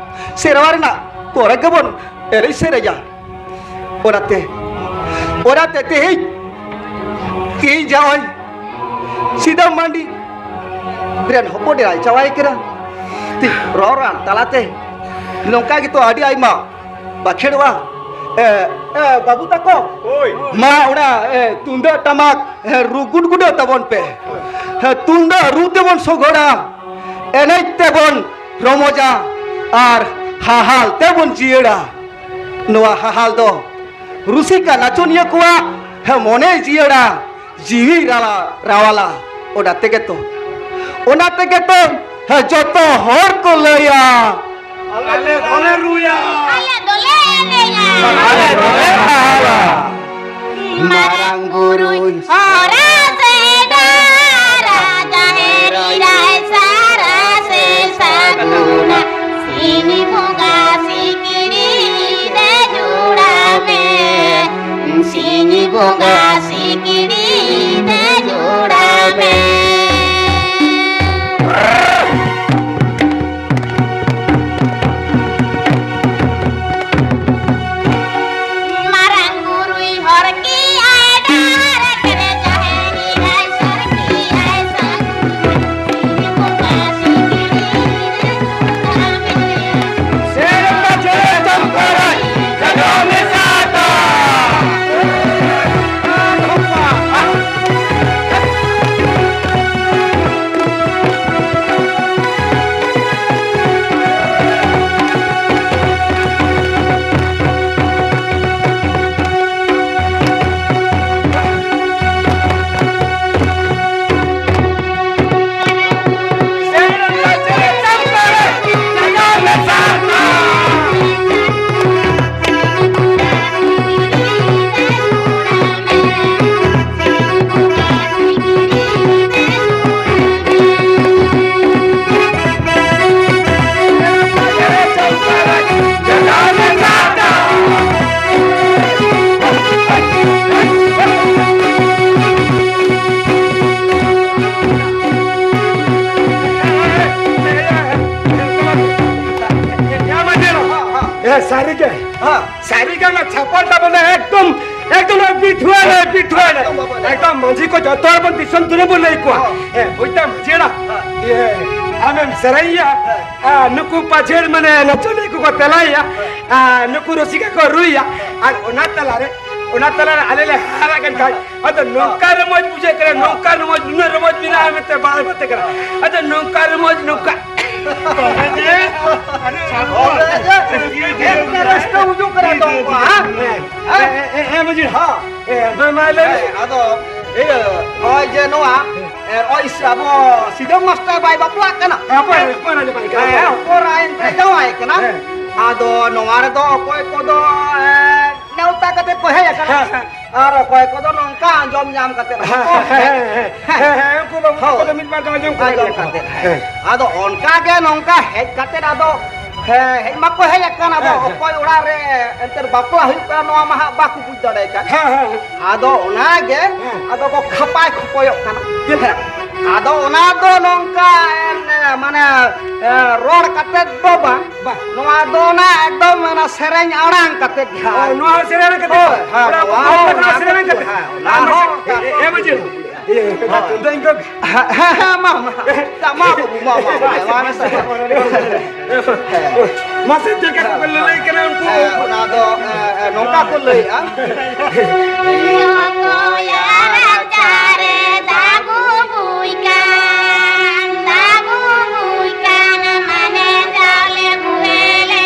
ᱥᱮᱨᱣᱟ ᱨᱮᱱᱟᱜ ᱠᱚᱨᱮ ᱜᱮᱵᱚᱱ ᱮᱱᱮᱡ ᱥᱮᱨᱮᱧᱟ᱾ ᱚᱱᱟᱛᱮ, ᱚᱱᱟᱛᱮ ᱛᱮᱦᱮᱧ, ᱛᱮᱦᱮᱧ ᱡᱟᱶᱟᱭ ᱥᱤᱫᱟᱹ ᱢᱟᱱᱰᱤ ᱨᱮᱱ ᱦᱚᱯᱚᱱ ᱮᱨᱟᱭ ᱡᱟᱶᱟᱭ ᱠᱟᱱᱟ᱾ ᱛᱮ ᱨᱚᱲ ᱨᱟᱱ ᱛᱟᱞᱟᱛᱮ ᱱᱚᱝᱠᱟ ᱜᱮᱛᱚ ᱟᱹᱰᱤ ᱟᱭᱢᱟ ᱵᱟᱠᱷᱮᱲᱚᱜᱼᱟ᱾ ᱮ, ᱮ, ᱵᱟᱹᱵᱩ ᱛᱟᱠᱚ, ᱦᱳᱭ᱾ ᱢᱟ ᱚᱱᱟ, ᱮ, ᱛᱩᱢᱫᱟᱹᱜ ᱴᱟᱢᱟᱠ, ᱮ, ᱨᱩ ᱜᱩᱰᱜᱩᱰᱟᱹ ᱛᱟᱵᱚᱱ ᱯᱮ᱾ ᱦᱮ, ᱛᱩᱢᱫᱟᱹᱜ ᱨᱩ ᱛᱮᱵᱚᱱ ᱥᱚᱜᱚᱲᱟ, ᱮᱱᱮᱡ ᱛᱮᱵᱚᱱ ᱨᱚᱢᱚᱡᱟ, ᱟᱨ ᱦᱟᱦᱟᱞ ᱛᱮᱵᱚᱱ ᱡᱤᱭᱟᱹᱲᱟ᱾ ᱱᱚᱣᱟ ᱦᱟᱦᱟᱞ ᱫᱚ ᱨᱩᱥᱤᱠᱟ ᱱᱟᱪᱚᱱᱤᱭᱟᱹ ᱠᱚᱣᱟᱜ, ᱦᱮ, ᱢᱚᱱᱮ ᱡᱤᱭᱟᱹᱲᱟ, ᱡᱤᱣᱤ ᱨᱟᱣᱟ-, ᱨᱟᱣᱟᱞᱟ᱾ ᱚᱱᱟ ᱛᱮᱜᱮ ᱛᱚ, ᱚᱱᱟ ᱛᱮᱜᱮ ᱛᱚ, ᱦᱮ, ᱡᱚᱛᱚ ᱦᱚᱲ ᱠᱚ ᱞᱟᱹᱭᱟ, ᱟᱞᱮ ᱫᱚᱞᱮ ᱨᱩᱭᱟ᱾ ᱟᱞᱮ ᱫᱚᱞᱮ ᱮᱱᱮᱡᱟ᱾ ᱟᱞᱮ ᱫᱚᱞᱮ ᱦᱟᱦᱟᱞᱟ᱾ ᱢᱟᱨᱟᱝ ᱵᱩᱨᱩᱭ ᱦᱚᱨᱟ ᱥᱮᱫᱟ, ᱨᱟᱡᱟ ᱦᱮᱨᱤ ᱨᱟᱭ ᱥᱟᱨᱟ ᱥᱮ ᱥᱟᱹᱜᱩᱱᱟ᱾ ᱥᱤᱧ ᱵᱚᱸᱜᱟ ᱥᱤᱠᱲᱤ ᱛᱮ ᱡᱩᱲᱟ ᱢᱮ, ᱥᱤᱧ ᱵᱚᱸᱜᱟ ᱥᱤᱠᱲᱤ ᱛᱮ ᱡᱩᱲᱟ ᱢᱮ᱾ ᱢᱟᱨᱟᱝ ᱵᱩᱨᱩᱭ ᱦᱚᱨ ᱠᱮᱜᱼᱟᱭ ᱰᱟᱦᱟᱨ ᱠᱮᱫ ᱡᱟᱦᱮᱨ ᱮᱨᱟ᱾ ᱥᱟᱹᱨᱤᱜᱮ᱾ ᱦᱮᱸ᱾ ᱥᱟᱹᱨᱤᱜᱮ ᱚᱱᱟ ᱪᱷᱟᱯᱚᱞ ᱫᱚ ᱵᱚᱞᱮ ᱮᱠᱫᱚᱢ, ᱮᱠᱫᱚᱢ ᱵᱤᱴᱷᱩᱣᱟᱹ ᱞᱮ, ᱵᱤᱴᱷᱩᱣᱟᱹ ᱞᱮ᱾ ᱮᱠᱫᱚᱢ ᱵᱟᱵᱟ ᱞᱮ᱾ ᱮᱠᱫᱚᱢ ᱢᱟᱹᱡᱷᱤ ᱠᱚ ᱡᱚᱛᱚ ᱦᱚᱲ ᱵᱚᱱ ᱫᱤᱥᱚᱢ ᱫᱩᱱᱤᱭᱟᱹ ᱵᱚᱱ ᱞᱟᱹᱭ ᱠᱚᱣᱟ᱾ ᱦᱮᱸ᱾ ᱦᱮᱸ, ᱵᱩᱡᱽ ᱫᱟᱢ ᱢᱟᱹᱡᱷᱤ ᱦᱟᱲᱟᱢ? ᱦᱮᱸ᱾ ᱤᱭᱟᱹ, ᱟᱢᱮᱢ ᱥᱮᱨᱮᱧᱟ, ᱦᱮᱸ᱾ ᱟᱨ ᱱᱩᱠᱩ ᱯᱟᱹᱡᱷᱟᱹᱲ ᱢᱟᱱᱮ ᱱᱟᱪᱚᱱᱤᱭᱟᱹ ᱠᱚᱠᱚ ᱛᱮᱞᱟᱭᱟ, ᱦᱮᱸ᱾ ᱟᱨ ᱱᱩᱠᱩ ᱨᱩᱥᱤᱠᱟ ᱠᱚ ᱨᱩᱭᱟ, ᱟᱨ ᱚᱱᱟ ᱛᱟᱞᱟᱨᱮ, ᱚᱱᱟ ᱛᱟᱞᱟᱨᱮ ᱟᱞᱮ ᱞᱮ ᱦᱟᱨᱟ ᱠᱮᱱ ᱠᱷᱟᱱ, ᱟᱫᱚ ᱱᱚᱝᱠᱟ ᱨᱚᱢᱚᱡᱽ ᱵᱩᱡᱷᱟᱹᱜ ᱠᱟᱱᱟ, ᱱᱚᱝᱠᱟ ᱨᱚᱢᱚᱡᱽ, ᱱᱩᱱᱟᱹᱜ ᱨᱚᱢᱚᱡᱽ ᱢᱮᱱᱟᱜᱼᱟ ᱢᱮᱱᱛᱮ ᱵᱟᱭ ᱵᱟᱛᱮ ᱠᱟᱱᱟ᱾ ᱟᱫᱚ ᱱᱚᱝᱠᱟ ᱨᱚᱢᱚᱡᱽ, ᱱᱚᱝᱠᱟ᱾ ᱚᱸᱰᱮ ᱡᱮ ᱪᱮᱫ ᱞᱮᱠᱟ ᱨᱟᱹᱥᱠᱟᱹ ᱵᱩᱡᱩᱜ ᱠᱟᱱᱟ ᱫᱚᱝ ᱠᱚ, ᱦᱮᱸ? ᱦᱮᱸ, ᱦᱮᱸ, ᱦᱮᱸ, ᱢᱟᱹᱡᱷᱤ᱾ ᱦᱮᱸ᱾ ᱦᱮᱸ, ᱢᱟ, ᱢᱟ ᱞᱟᱹᱭ ᱢᱮ᱾ ᱦᱮᱸ, ᱟᱫᱚ ᱤᱭᱟᱹ, ᱱᱚᱜᱼᱚᱭ ᱡᱮ ᱱᱚᱣᱟ, ᱮ, ᱱᱚᱜᱼᱚᱭ ᱥᱮ ᱟᱵᱚ ᱥᱤᱫᱟᱹᱢ ᱢᱟᱥᱴᱟᱨ ᱵᱟᱭ ᱵᱟᱯᱞᱟᱜ ᱠᱟᱱᱟ᱾ ᱦᱮᱸ, ᱦᱚᱯᱚᱱ, ᱦᱚᱯᱚᱱ ᱟᱸᱡᱚᱢ ᱟᱸᱡᱚᱢ ᱦᱮᱸ, ᱠᱟᱱᱟ᱾ ᱦᱚᱯᱚᱱ ᱟᱭ ᱮᱱᱛᱮ ᱡᱟᱶᱟᱭ ᱠᱟᱱᱟ᱾ ᱦᱮᱸ᱾ ᱟᱫᱚ ᱱᱚᱣᱟ ᱨᱮᱫᱚ ᱚᱠᱚᱭ ᱠᱚᱫᱚ, ᱮ, ᱱᱮᱣᱛᱟ ᱠᱟᱛᱮ ᱠᱚ ᱦᱮᱡ ᱟᱠᱟᱱᱟ᱾ ᱦᱮᱸ, ᱦᱮᱸ᱾ ᱟᱨ ᱚᱠᱚᱭ ᱠᱚᱫᱚ ᱱᱚᱝᱠᱟ ᱟᱸᱡᱚᱢ ᱧᱟᱢ ᱠᱟᱛᱮ ᱦᱮᱸ, ᱦᱚᱸ ᱦᱮᱸ, ᱦᱮᱸ, ᱦᱮᱸ, ᱦᱮᱸ, ᱦᱮᱸ, ᱩᱱᱠᱩ ᱫᱚ, ᱩᱱᱠᱩ ᱦᱳᱭ᱾ ᱠᱚᱫᱚ ᱢᱤᱫ ᱵᱟᱨ ᱫᱚ ᱟᱸᱡᱚᱢ ᱠᱟᱜ ᱟᱸᱡᱚᱢ ᱜᱮᱭᱟ ᱠᱚ᱾ ᱠᱟᱛᱮ, ᱦᱮᱸ᱾ ᱦᱮᱸ᱾ ᱟᱫᱚ ᱚᱱᱠᱟ ᱜᱮ ᱱᱚᱝᱠᱟ ᱦᱮᱡ ᱠᱟᱛᱮ ᱟᱫᱚ, ᱦᱮᱸ, ᱦᱮᱡ ᱢᱟᱠᱚ ᱦᱮᱡ ᱟᱠᱟᱱ, ᱟᱫᱚ ᱦᱮᱸ, ᱦᱮᱸ᱾ ᱚᱠᱚᱭ ᱚᱲᱟᱜ ᱨᱮ ᱮᱱᱛᱮᱫ ᱵᱟᱯᱞᱟ ᱦᱩᱭᱩᱜ ᱠᱟᱱᱟ, ᱱᱚᱣᱟ ᱢᱟ ᱦᱟᱸᱜ ᱵᱟᱠᱚ ᱵᱩᱡᱽ ᱫᱟᱲᱮ ᱟᱠᱟᱫ᱾ ᱦᱮᱸ, ᱦᱮᱸ, ᱦᱮᱸ᱾ ᱟᱫᱚ ᱚᱱᱟ ᱜᱮ, ᱦᱮᱸ᱾ ᱟᱫᱚ ᱠᱚ ᱠᱷᱟᱯᱟᱭ ᱠᱷᱚᱯᱚᱭᱚᱜ ᱠᱟᱱᱟ᱾ ᱪᱮᱫ ᱞᱮᱠᱟ? ᱟᱫᱚ ᱚᱱᱟ ᱫᱚ ᱱᱚᱝᱠᱟ, ᱮᱱ, ᱢᱟᱱᱮ, ᱮ, ᱨᱚᱲ ᱠᱟᱛᱮ ᱫᱚ ᱵᱟᱝ, ᱵᱟᱝ᱾ ᱱᱚᱣᱟ ᱫᱚ ᱚᱱᱟ ᱮᱠᱫᱚᱢ ᱚᱱᱟ ᱥᱮᱨᱮᱧ ᱟᱲᱟᱝ ᱠᱟᱛᱮ ᱜᱮ᱾ ᱚ, ᱱᱚᱣᱟ ᱦᱚᱸ ᱥᱮᱨᱮᱧ ᱠᱟᱛᱮ? ᱦᱳᱭ, ᱦᱳᱭ, ᱚᱱᱟ ᱱᱚᱣᱟ ᱠᱚ ᱦᱚᱸ ᱥᱮᱨᱮᱧ ᱠᱟᱛᱮ? ᱦᱮᱸ, ᱚᱱᱟ ᱦᱚᱸ ᱮ, ᱮ, ᱮ, ᱢᱟᱹᱡᱷᱤ᱾ ᱤᱭᱟᱹ, ᱦᱳᱭ᱾ ᱛᱩᱢᱫᱟᱹᱜ ᱤᱧ ᱜᱚᱜ᱾ ᱦᱮᱸ, ᱦᱮᱸ, ᱦᱮᱸ, ᱢᱟ, ᱢᱟ, ᱢᱟ, ᱢᱟ, ᱵᱟᱹᱵᱩ, ᱢᱟ, ᱢᱟ, ᱢᱟ, ᱢᱟ, ᱢᱟ, ᱢᱟ᱾ ᱢᱟᱥᱮ ᱪᱮᱫ ᱞᱮᱠᱟ ᱠᱚ ᱞᱟᱹᱞᱟᱹᱭ ᱠᱟᱱᱟ ᱩᱱᱠᱩ? ᱦᱮᱸ, ᱚᱱᱟ ᱫᱚ, ᱮ, ᱮ, ᱱᱚᱝᱠᱟ ᱠᱚ ᱞᱟᱹᱭᱮᱜᱼᱟ᱾ ᱚᱠᱚᱭᱟᱜ ᱨᱟᱪᱟᱨᱮ ᱫᱟᱜ ᱵᱩᱵᱩᱭ ᱠᱟᱱ, ᱫᱟᱜ ᱵᱩᱵᱩᱭ ᱠᱟᱱ, ᱢᱟᱱᱮ ᱪᱟᱣᱞᱮ ᱵᱩᱦᱮᱞᱮ᱾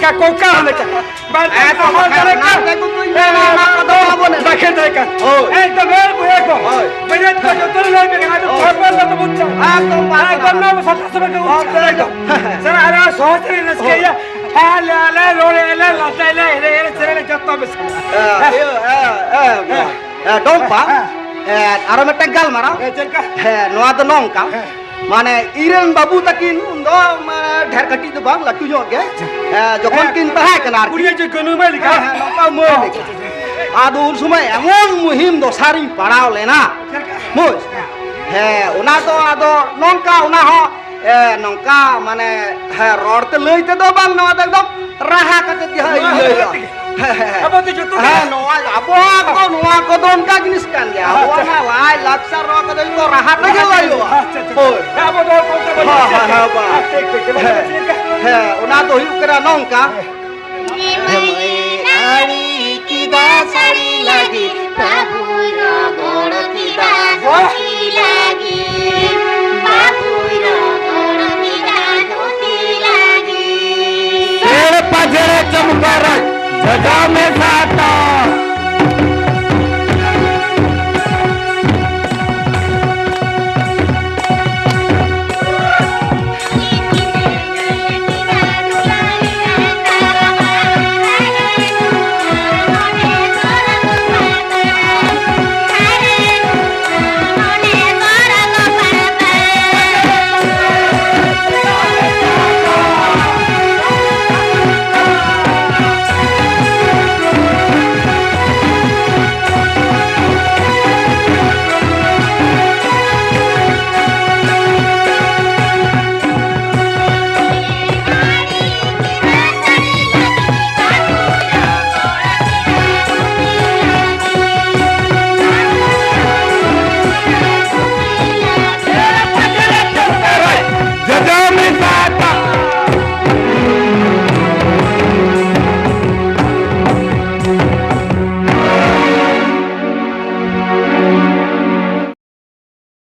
ᱠᱟ ᱠᱚᱠᱟ ᱦᱚᱸ ᱞᱮᱠᱟ᱾ ᱵᱟᱝ ᱦᱮᱸ, ᱛᱚ ᱚᱱᱟ ᱛᱮᱜᱮ ᱠᱚ ᱫᱩᱧ ᱢᱮᱱᱟ, ᱚᱱᱟ ᱠᱚᱫᱚ ᱟᱵᱚ ᱱᱮᱛᱟ᱾ ᱫᱟᱠᱷᱮ ᱫᱟᱭ ᱠᱟᱱ᱾ ᱦᱳᱭ᱾ ᱮᱠᱫᱚᱢ, ᱮᱠᱫᱚᱢ, ᱮᱠᱫᱚᱢ᱾ ᱦᱳᱭ᱾ ᱵᱟᱹᱭᱦᱟᱹᱲ ᱠᱚ ᱡᱚᱛᱚ ᱞᱮ ᱞᱟᱹᱭ ᱯᱮ ᱠᱟᱱᱟ, ᱟᱫᱚ ᱦᱳᱭ᱾ ᱛᱷᱚᱲ ᱯᱚᱨ ᱫᱚ ᱵᱩᱡᱽ ᱪᱟᱞᱟᱜᱼᱟ᱾ ᱮᱠᱫᱚᱢ ᱵᱟᱝ ᱦᱮᱸ, ᱠᱟᱱᱟ᱾ ᱮᱠᱫᱚᱢ, ᱱᱚᱣᱟ ᱥᱟᱛᱟᱥ ᱥᱚᱢᱚᱭ ᱠᱚ ᱵᱩᱡᱽ ᱪᱟᱞᱟᱜᱼᱟ᱾ ᱮᱠᱫᱚᱢ᱾ ᱥᱟᱨᱟ ᱟᱨ ᱥᱚᱦᱚᱡ ᱨᱮ ᱨᱟᱹᱥᱠᱟᱹᱭᱟ᱾ ᱦᱳᱭ᱾ ᱦᱮᱸ, ᱞᱮ, ᱟᱞᱮ ᱨᱚᱲ ᱟᱞᱮ, ᱞᱟᱸᱫᱟᱭ ᱟᱞᱮ, ᱮᱱᱮᱡ ᱟᱞᱮ, ᱥᱮᱨᱮᱧ ᱟᱞᱮ, ᱡᱚᱛᱚ ᱵᱮᱥ᱾ ᱦᱮᱸ, ᱤᱭᱟᱹ, ᱦᱮᱸ, ᱦᱮᱸ, ᱦᱮᱸ᱾ ᱦᱮᱸ, ᱰᱚᱢᱯᱟ᱾ ᱦᱮᱸ᱾ ᱦᱮᱸ, ᱟᱨᱚ ᱢᱤᱫᱴᱟᱝ ᱜᱟᱞᱢᱟᱨᱟᱣ᱾ ᱦᱮᱸ, ᱪᱮᱫ ᱞᱮᱠᱟ? ᱦᱮᱸ, ᱱᱚᱣᱟ ᱫᱚ ᱱᱚᱝᱠᱟ᱾ ᱦᱮᱸ᱾ ᱢᱟᱱᱮ, ᱤᱧ ᱨᱮᱱ ᱵᱟᱹᱵᱩ ᱛᱟᱹᱠᱤᱱ ᱩᱱ ᱫᱚ, ᱢᱟᱱᱮ, ᱰᱷᱮᱨ ᱠᱟᱹᱴᱤᱡ ᱫᱚ ᱵᱟᱝ, ᱞᱟᱹᱴᱩ ᱧᱚᱜ ᱜᱮ᱾ ᱟᱪᱪᱷᱟ᱾ ᱦᱮᱸ, ᱡᱚᱠᱷᱚᱱ ᱠᱤᱱ ᱛᱟᱦᱮᱸ ᱠᱟᱱᱟ ᱟᱨᱠᱤ᱾ ᱠᱩᱲᱤᱭᱟᱹ ᱡᱮ ᱜᱟᱹᱱᱩ ᱢᱟᱹᱭ ᱞᱮᱠᱟ᱾ ᱦᱮᱸ, ᱦᱮᱸ, ᱱᱚᱝᱠᱟ ᱢᱟᱹᱭ ᱞᱮᱠᱟ᱾ ᱟᱫᱚ ᱩᱱ ᱥᱚᱢᱚᱭ ᱮᱢᱚᱱ ᱢᱩᱦᱤᱢ ᱫᱚᱥᱟᱨᱤᱧ ᱯᱟᱲᱟᱣ ᱞᱮᱱᱟ᱾ ᱪᱮᱫ ᱞᱮᱠᱟ? ᱵᱩᱡᱽ? ᱦᱮᱸ, ᱚᱱᱟ ᱫᱚ ᱟᱫᱚ ᱱᱚᱝᱠᱟ, ᱚᱱᱟ ᱦᱚᱸ, ᱮ, ᱱᱚᱝᱠᱟ, ᱢᱟᱱᱮ, ᱦᱮᱸ, ᱨᱚᱲ ᱛᱮ ᱞᱟᱹᱭ ᱛᱮᱫᱚ ᱵᱟᱝ, ᱱᱚᱣᱟ ᱫᱚ ᱮᱠᱫᱚᱢ ᱨᱟᱦᱟ ᱠᱟᱛᱮ ᱜᱮ ᱦᱟᱸᱜ ᱤᱧ ᱞᱟᱹᱭᱟ᱾ ᱦᱮᱸ, ᱦᱮᱸ, ᱦᱮᱸ᱾ ᱟᱵᱚ ᱫᱚ ᱡᱚᱛᱚ ᱜᱮ ᱦᱮᱸ, ᱱᱚᱣᱟ ᱟᱵᱚᱣᱟᱜ ᱫᱚ ᱱᱚᱣᱟ ᱠᱚᱫᱚ ᱚᱱᱠᱟ ᱡᱤᱱᱤᱥ ᱠᱟᱱ ᱜᱮᱭᱟ᱾ ᱟᱪᱪᱷᱟ᱾ ᱟᱵᱚᱣᱟᱜ ᱚᱱᱟ ᱞᱟᱭ ᱞᱟᱠᱪᱟᱨ ᱱᱚᱣᱟ ᱠᱚᱫᱚ ᱡᱚᱛᱚ ᱨᱟᱦᱟ ᱛᱮᱜᱮ ᱞᱟᱹᱭᱚᱜᱼᱟ᱾ ᱟᱪᱪᱷᱟ, ᱟᱪᱪᱷᱟ᱾ ᱦᱳᱭ᱾ ᱦᱮᱸ, ᱟᱵᱚ ᱫᱚ ᱦᱚᱲ ᱠᱚ ᱛᱮᱵᱚᱱ ᱦᱮᱸ, ᱦᱮᱸ, ᱦᱮᱸ, ᱵᱟᱝ᱾ ᱴᱷᱤᱠ, ᱴᱷᱤᱠ, ᱴᱷᱤᱠ᱾ ᱦᱮᱸ᱾ ᱦᱮᱸ, ᱚᱱᱟ ᱫᱚ ᱦᱩᱭᱩᱜ ᱠᱟᱱᱟ ᱱᱚᱝᱠᱟ᱾ ᱦᱮᱸ, ᱢᱟᱹᱭ ᱟᱹᱲᱤ ᱠᱮᱫᱟ ᱥᱟᱹᱲᱤ ᱞᱟᱹᱜᱤᱫ, ᱵᱟᱹᱦᱩᱭ ᱨᱚᱜᱚᱲ ᱠᱮᱫᱟ ᱫᱷᱩᱛᱤ ᱞᱟᱹᱜᱤᱫ, ᱵᱟᱹᱦᱩᱭ ᱨᱚᱜᱚᱲ ᱠᱮᱫᱟ ᱫᱷᱩᱛᱤ ᱞᱟᱹᱜᱤᱫ᱾ ᱥᱮᱬ ᱯᱟᱡᱷᱮ ᱪᱚᱢᱠᱟ ᱨᱟᱡᱽ, ᱡᱷᱟᱡᱟᱣ ᱢᱮ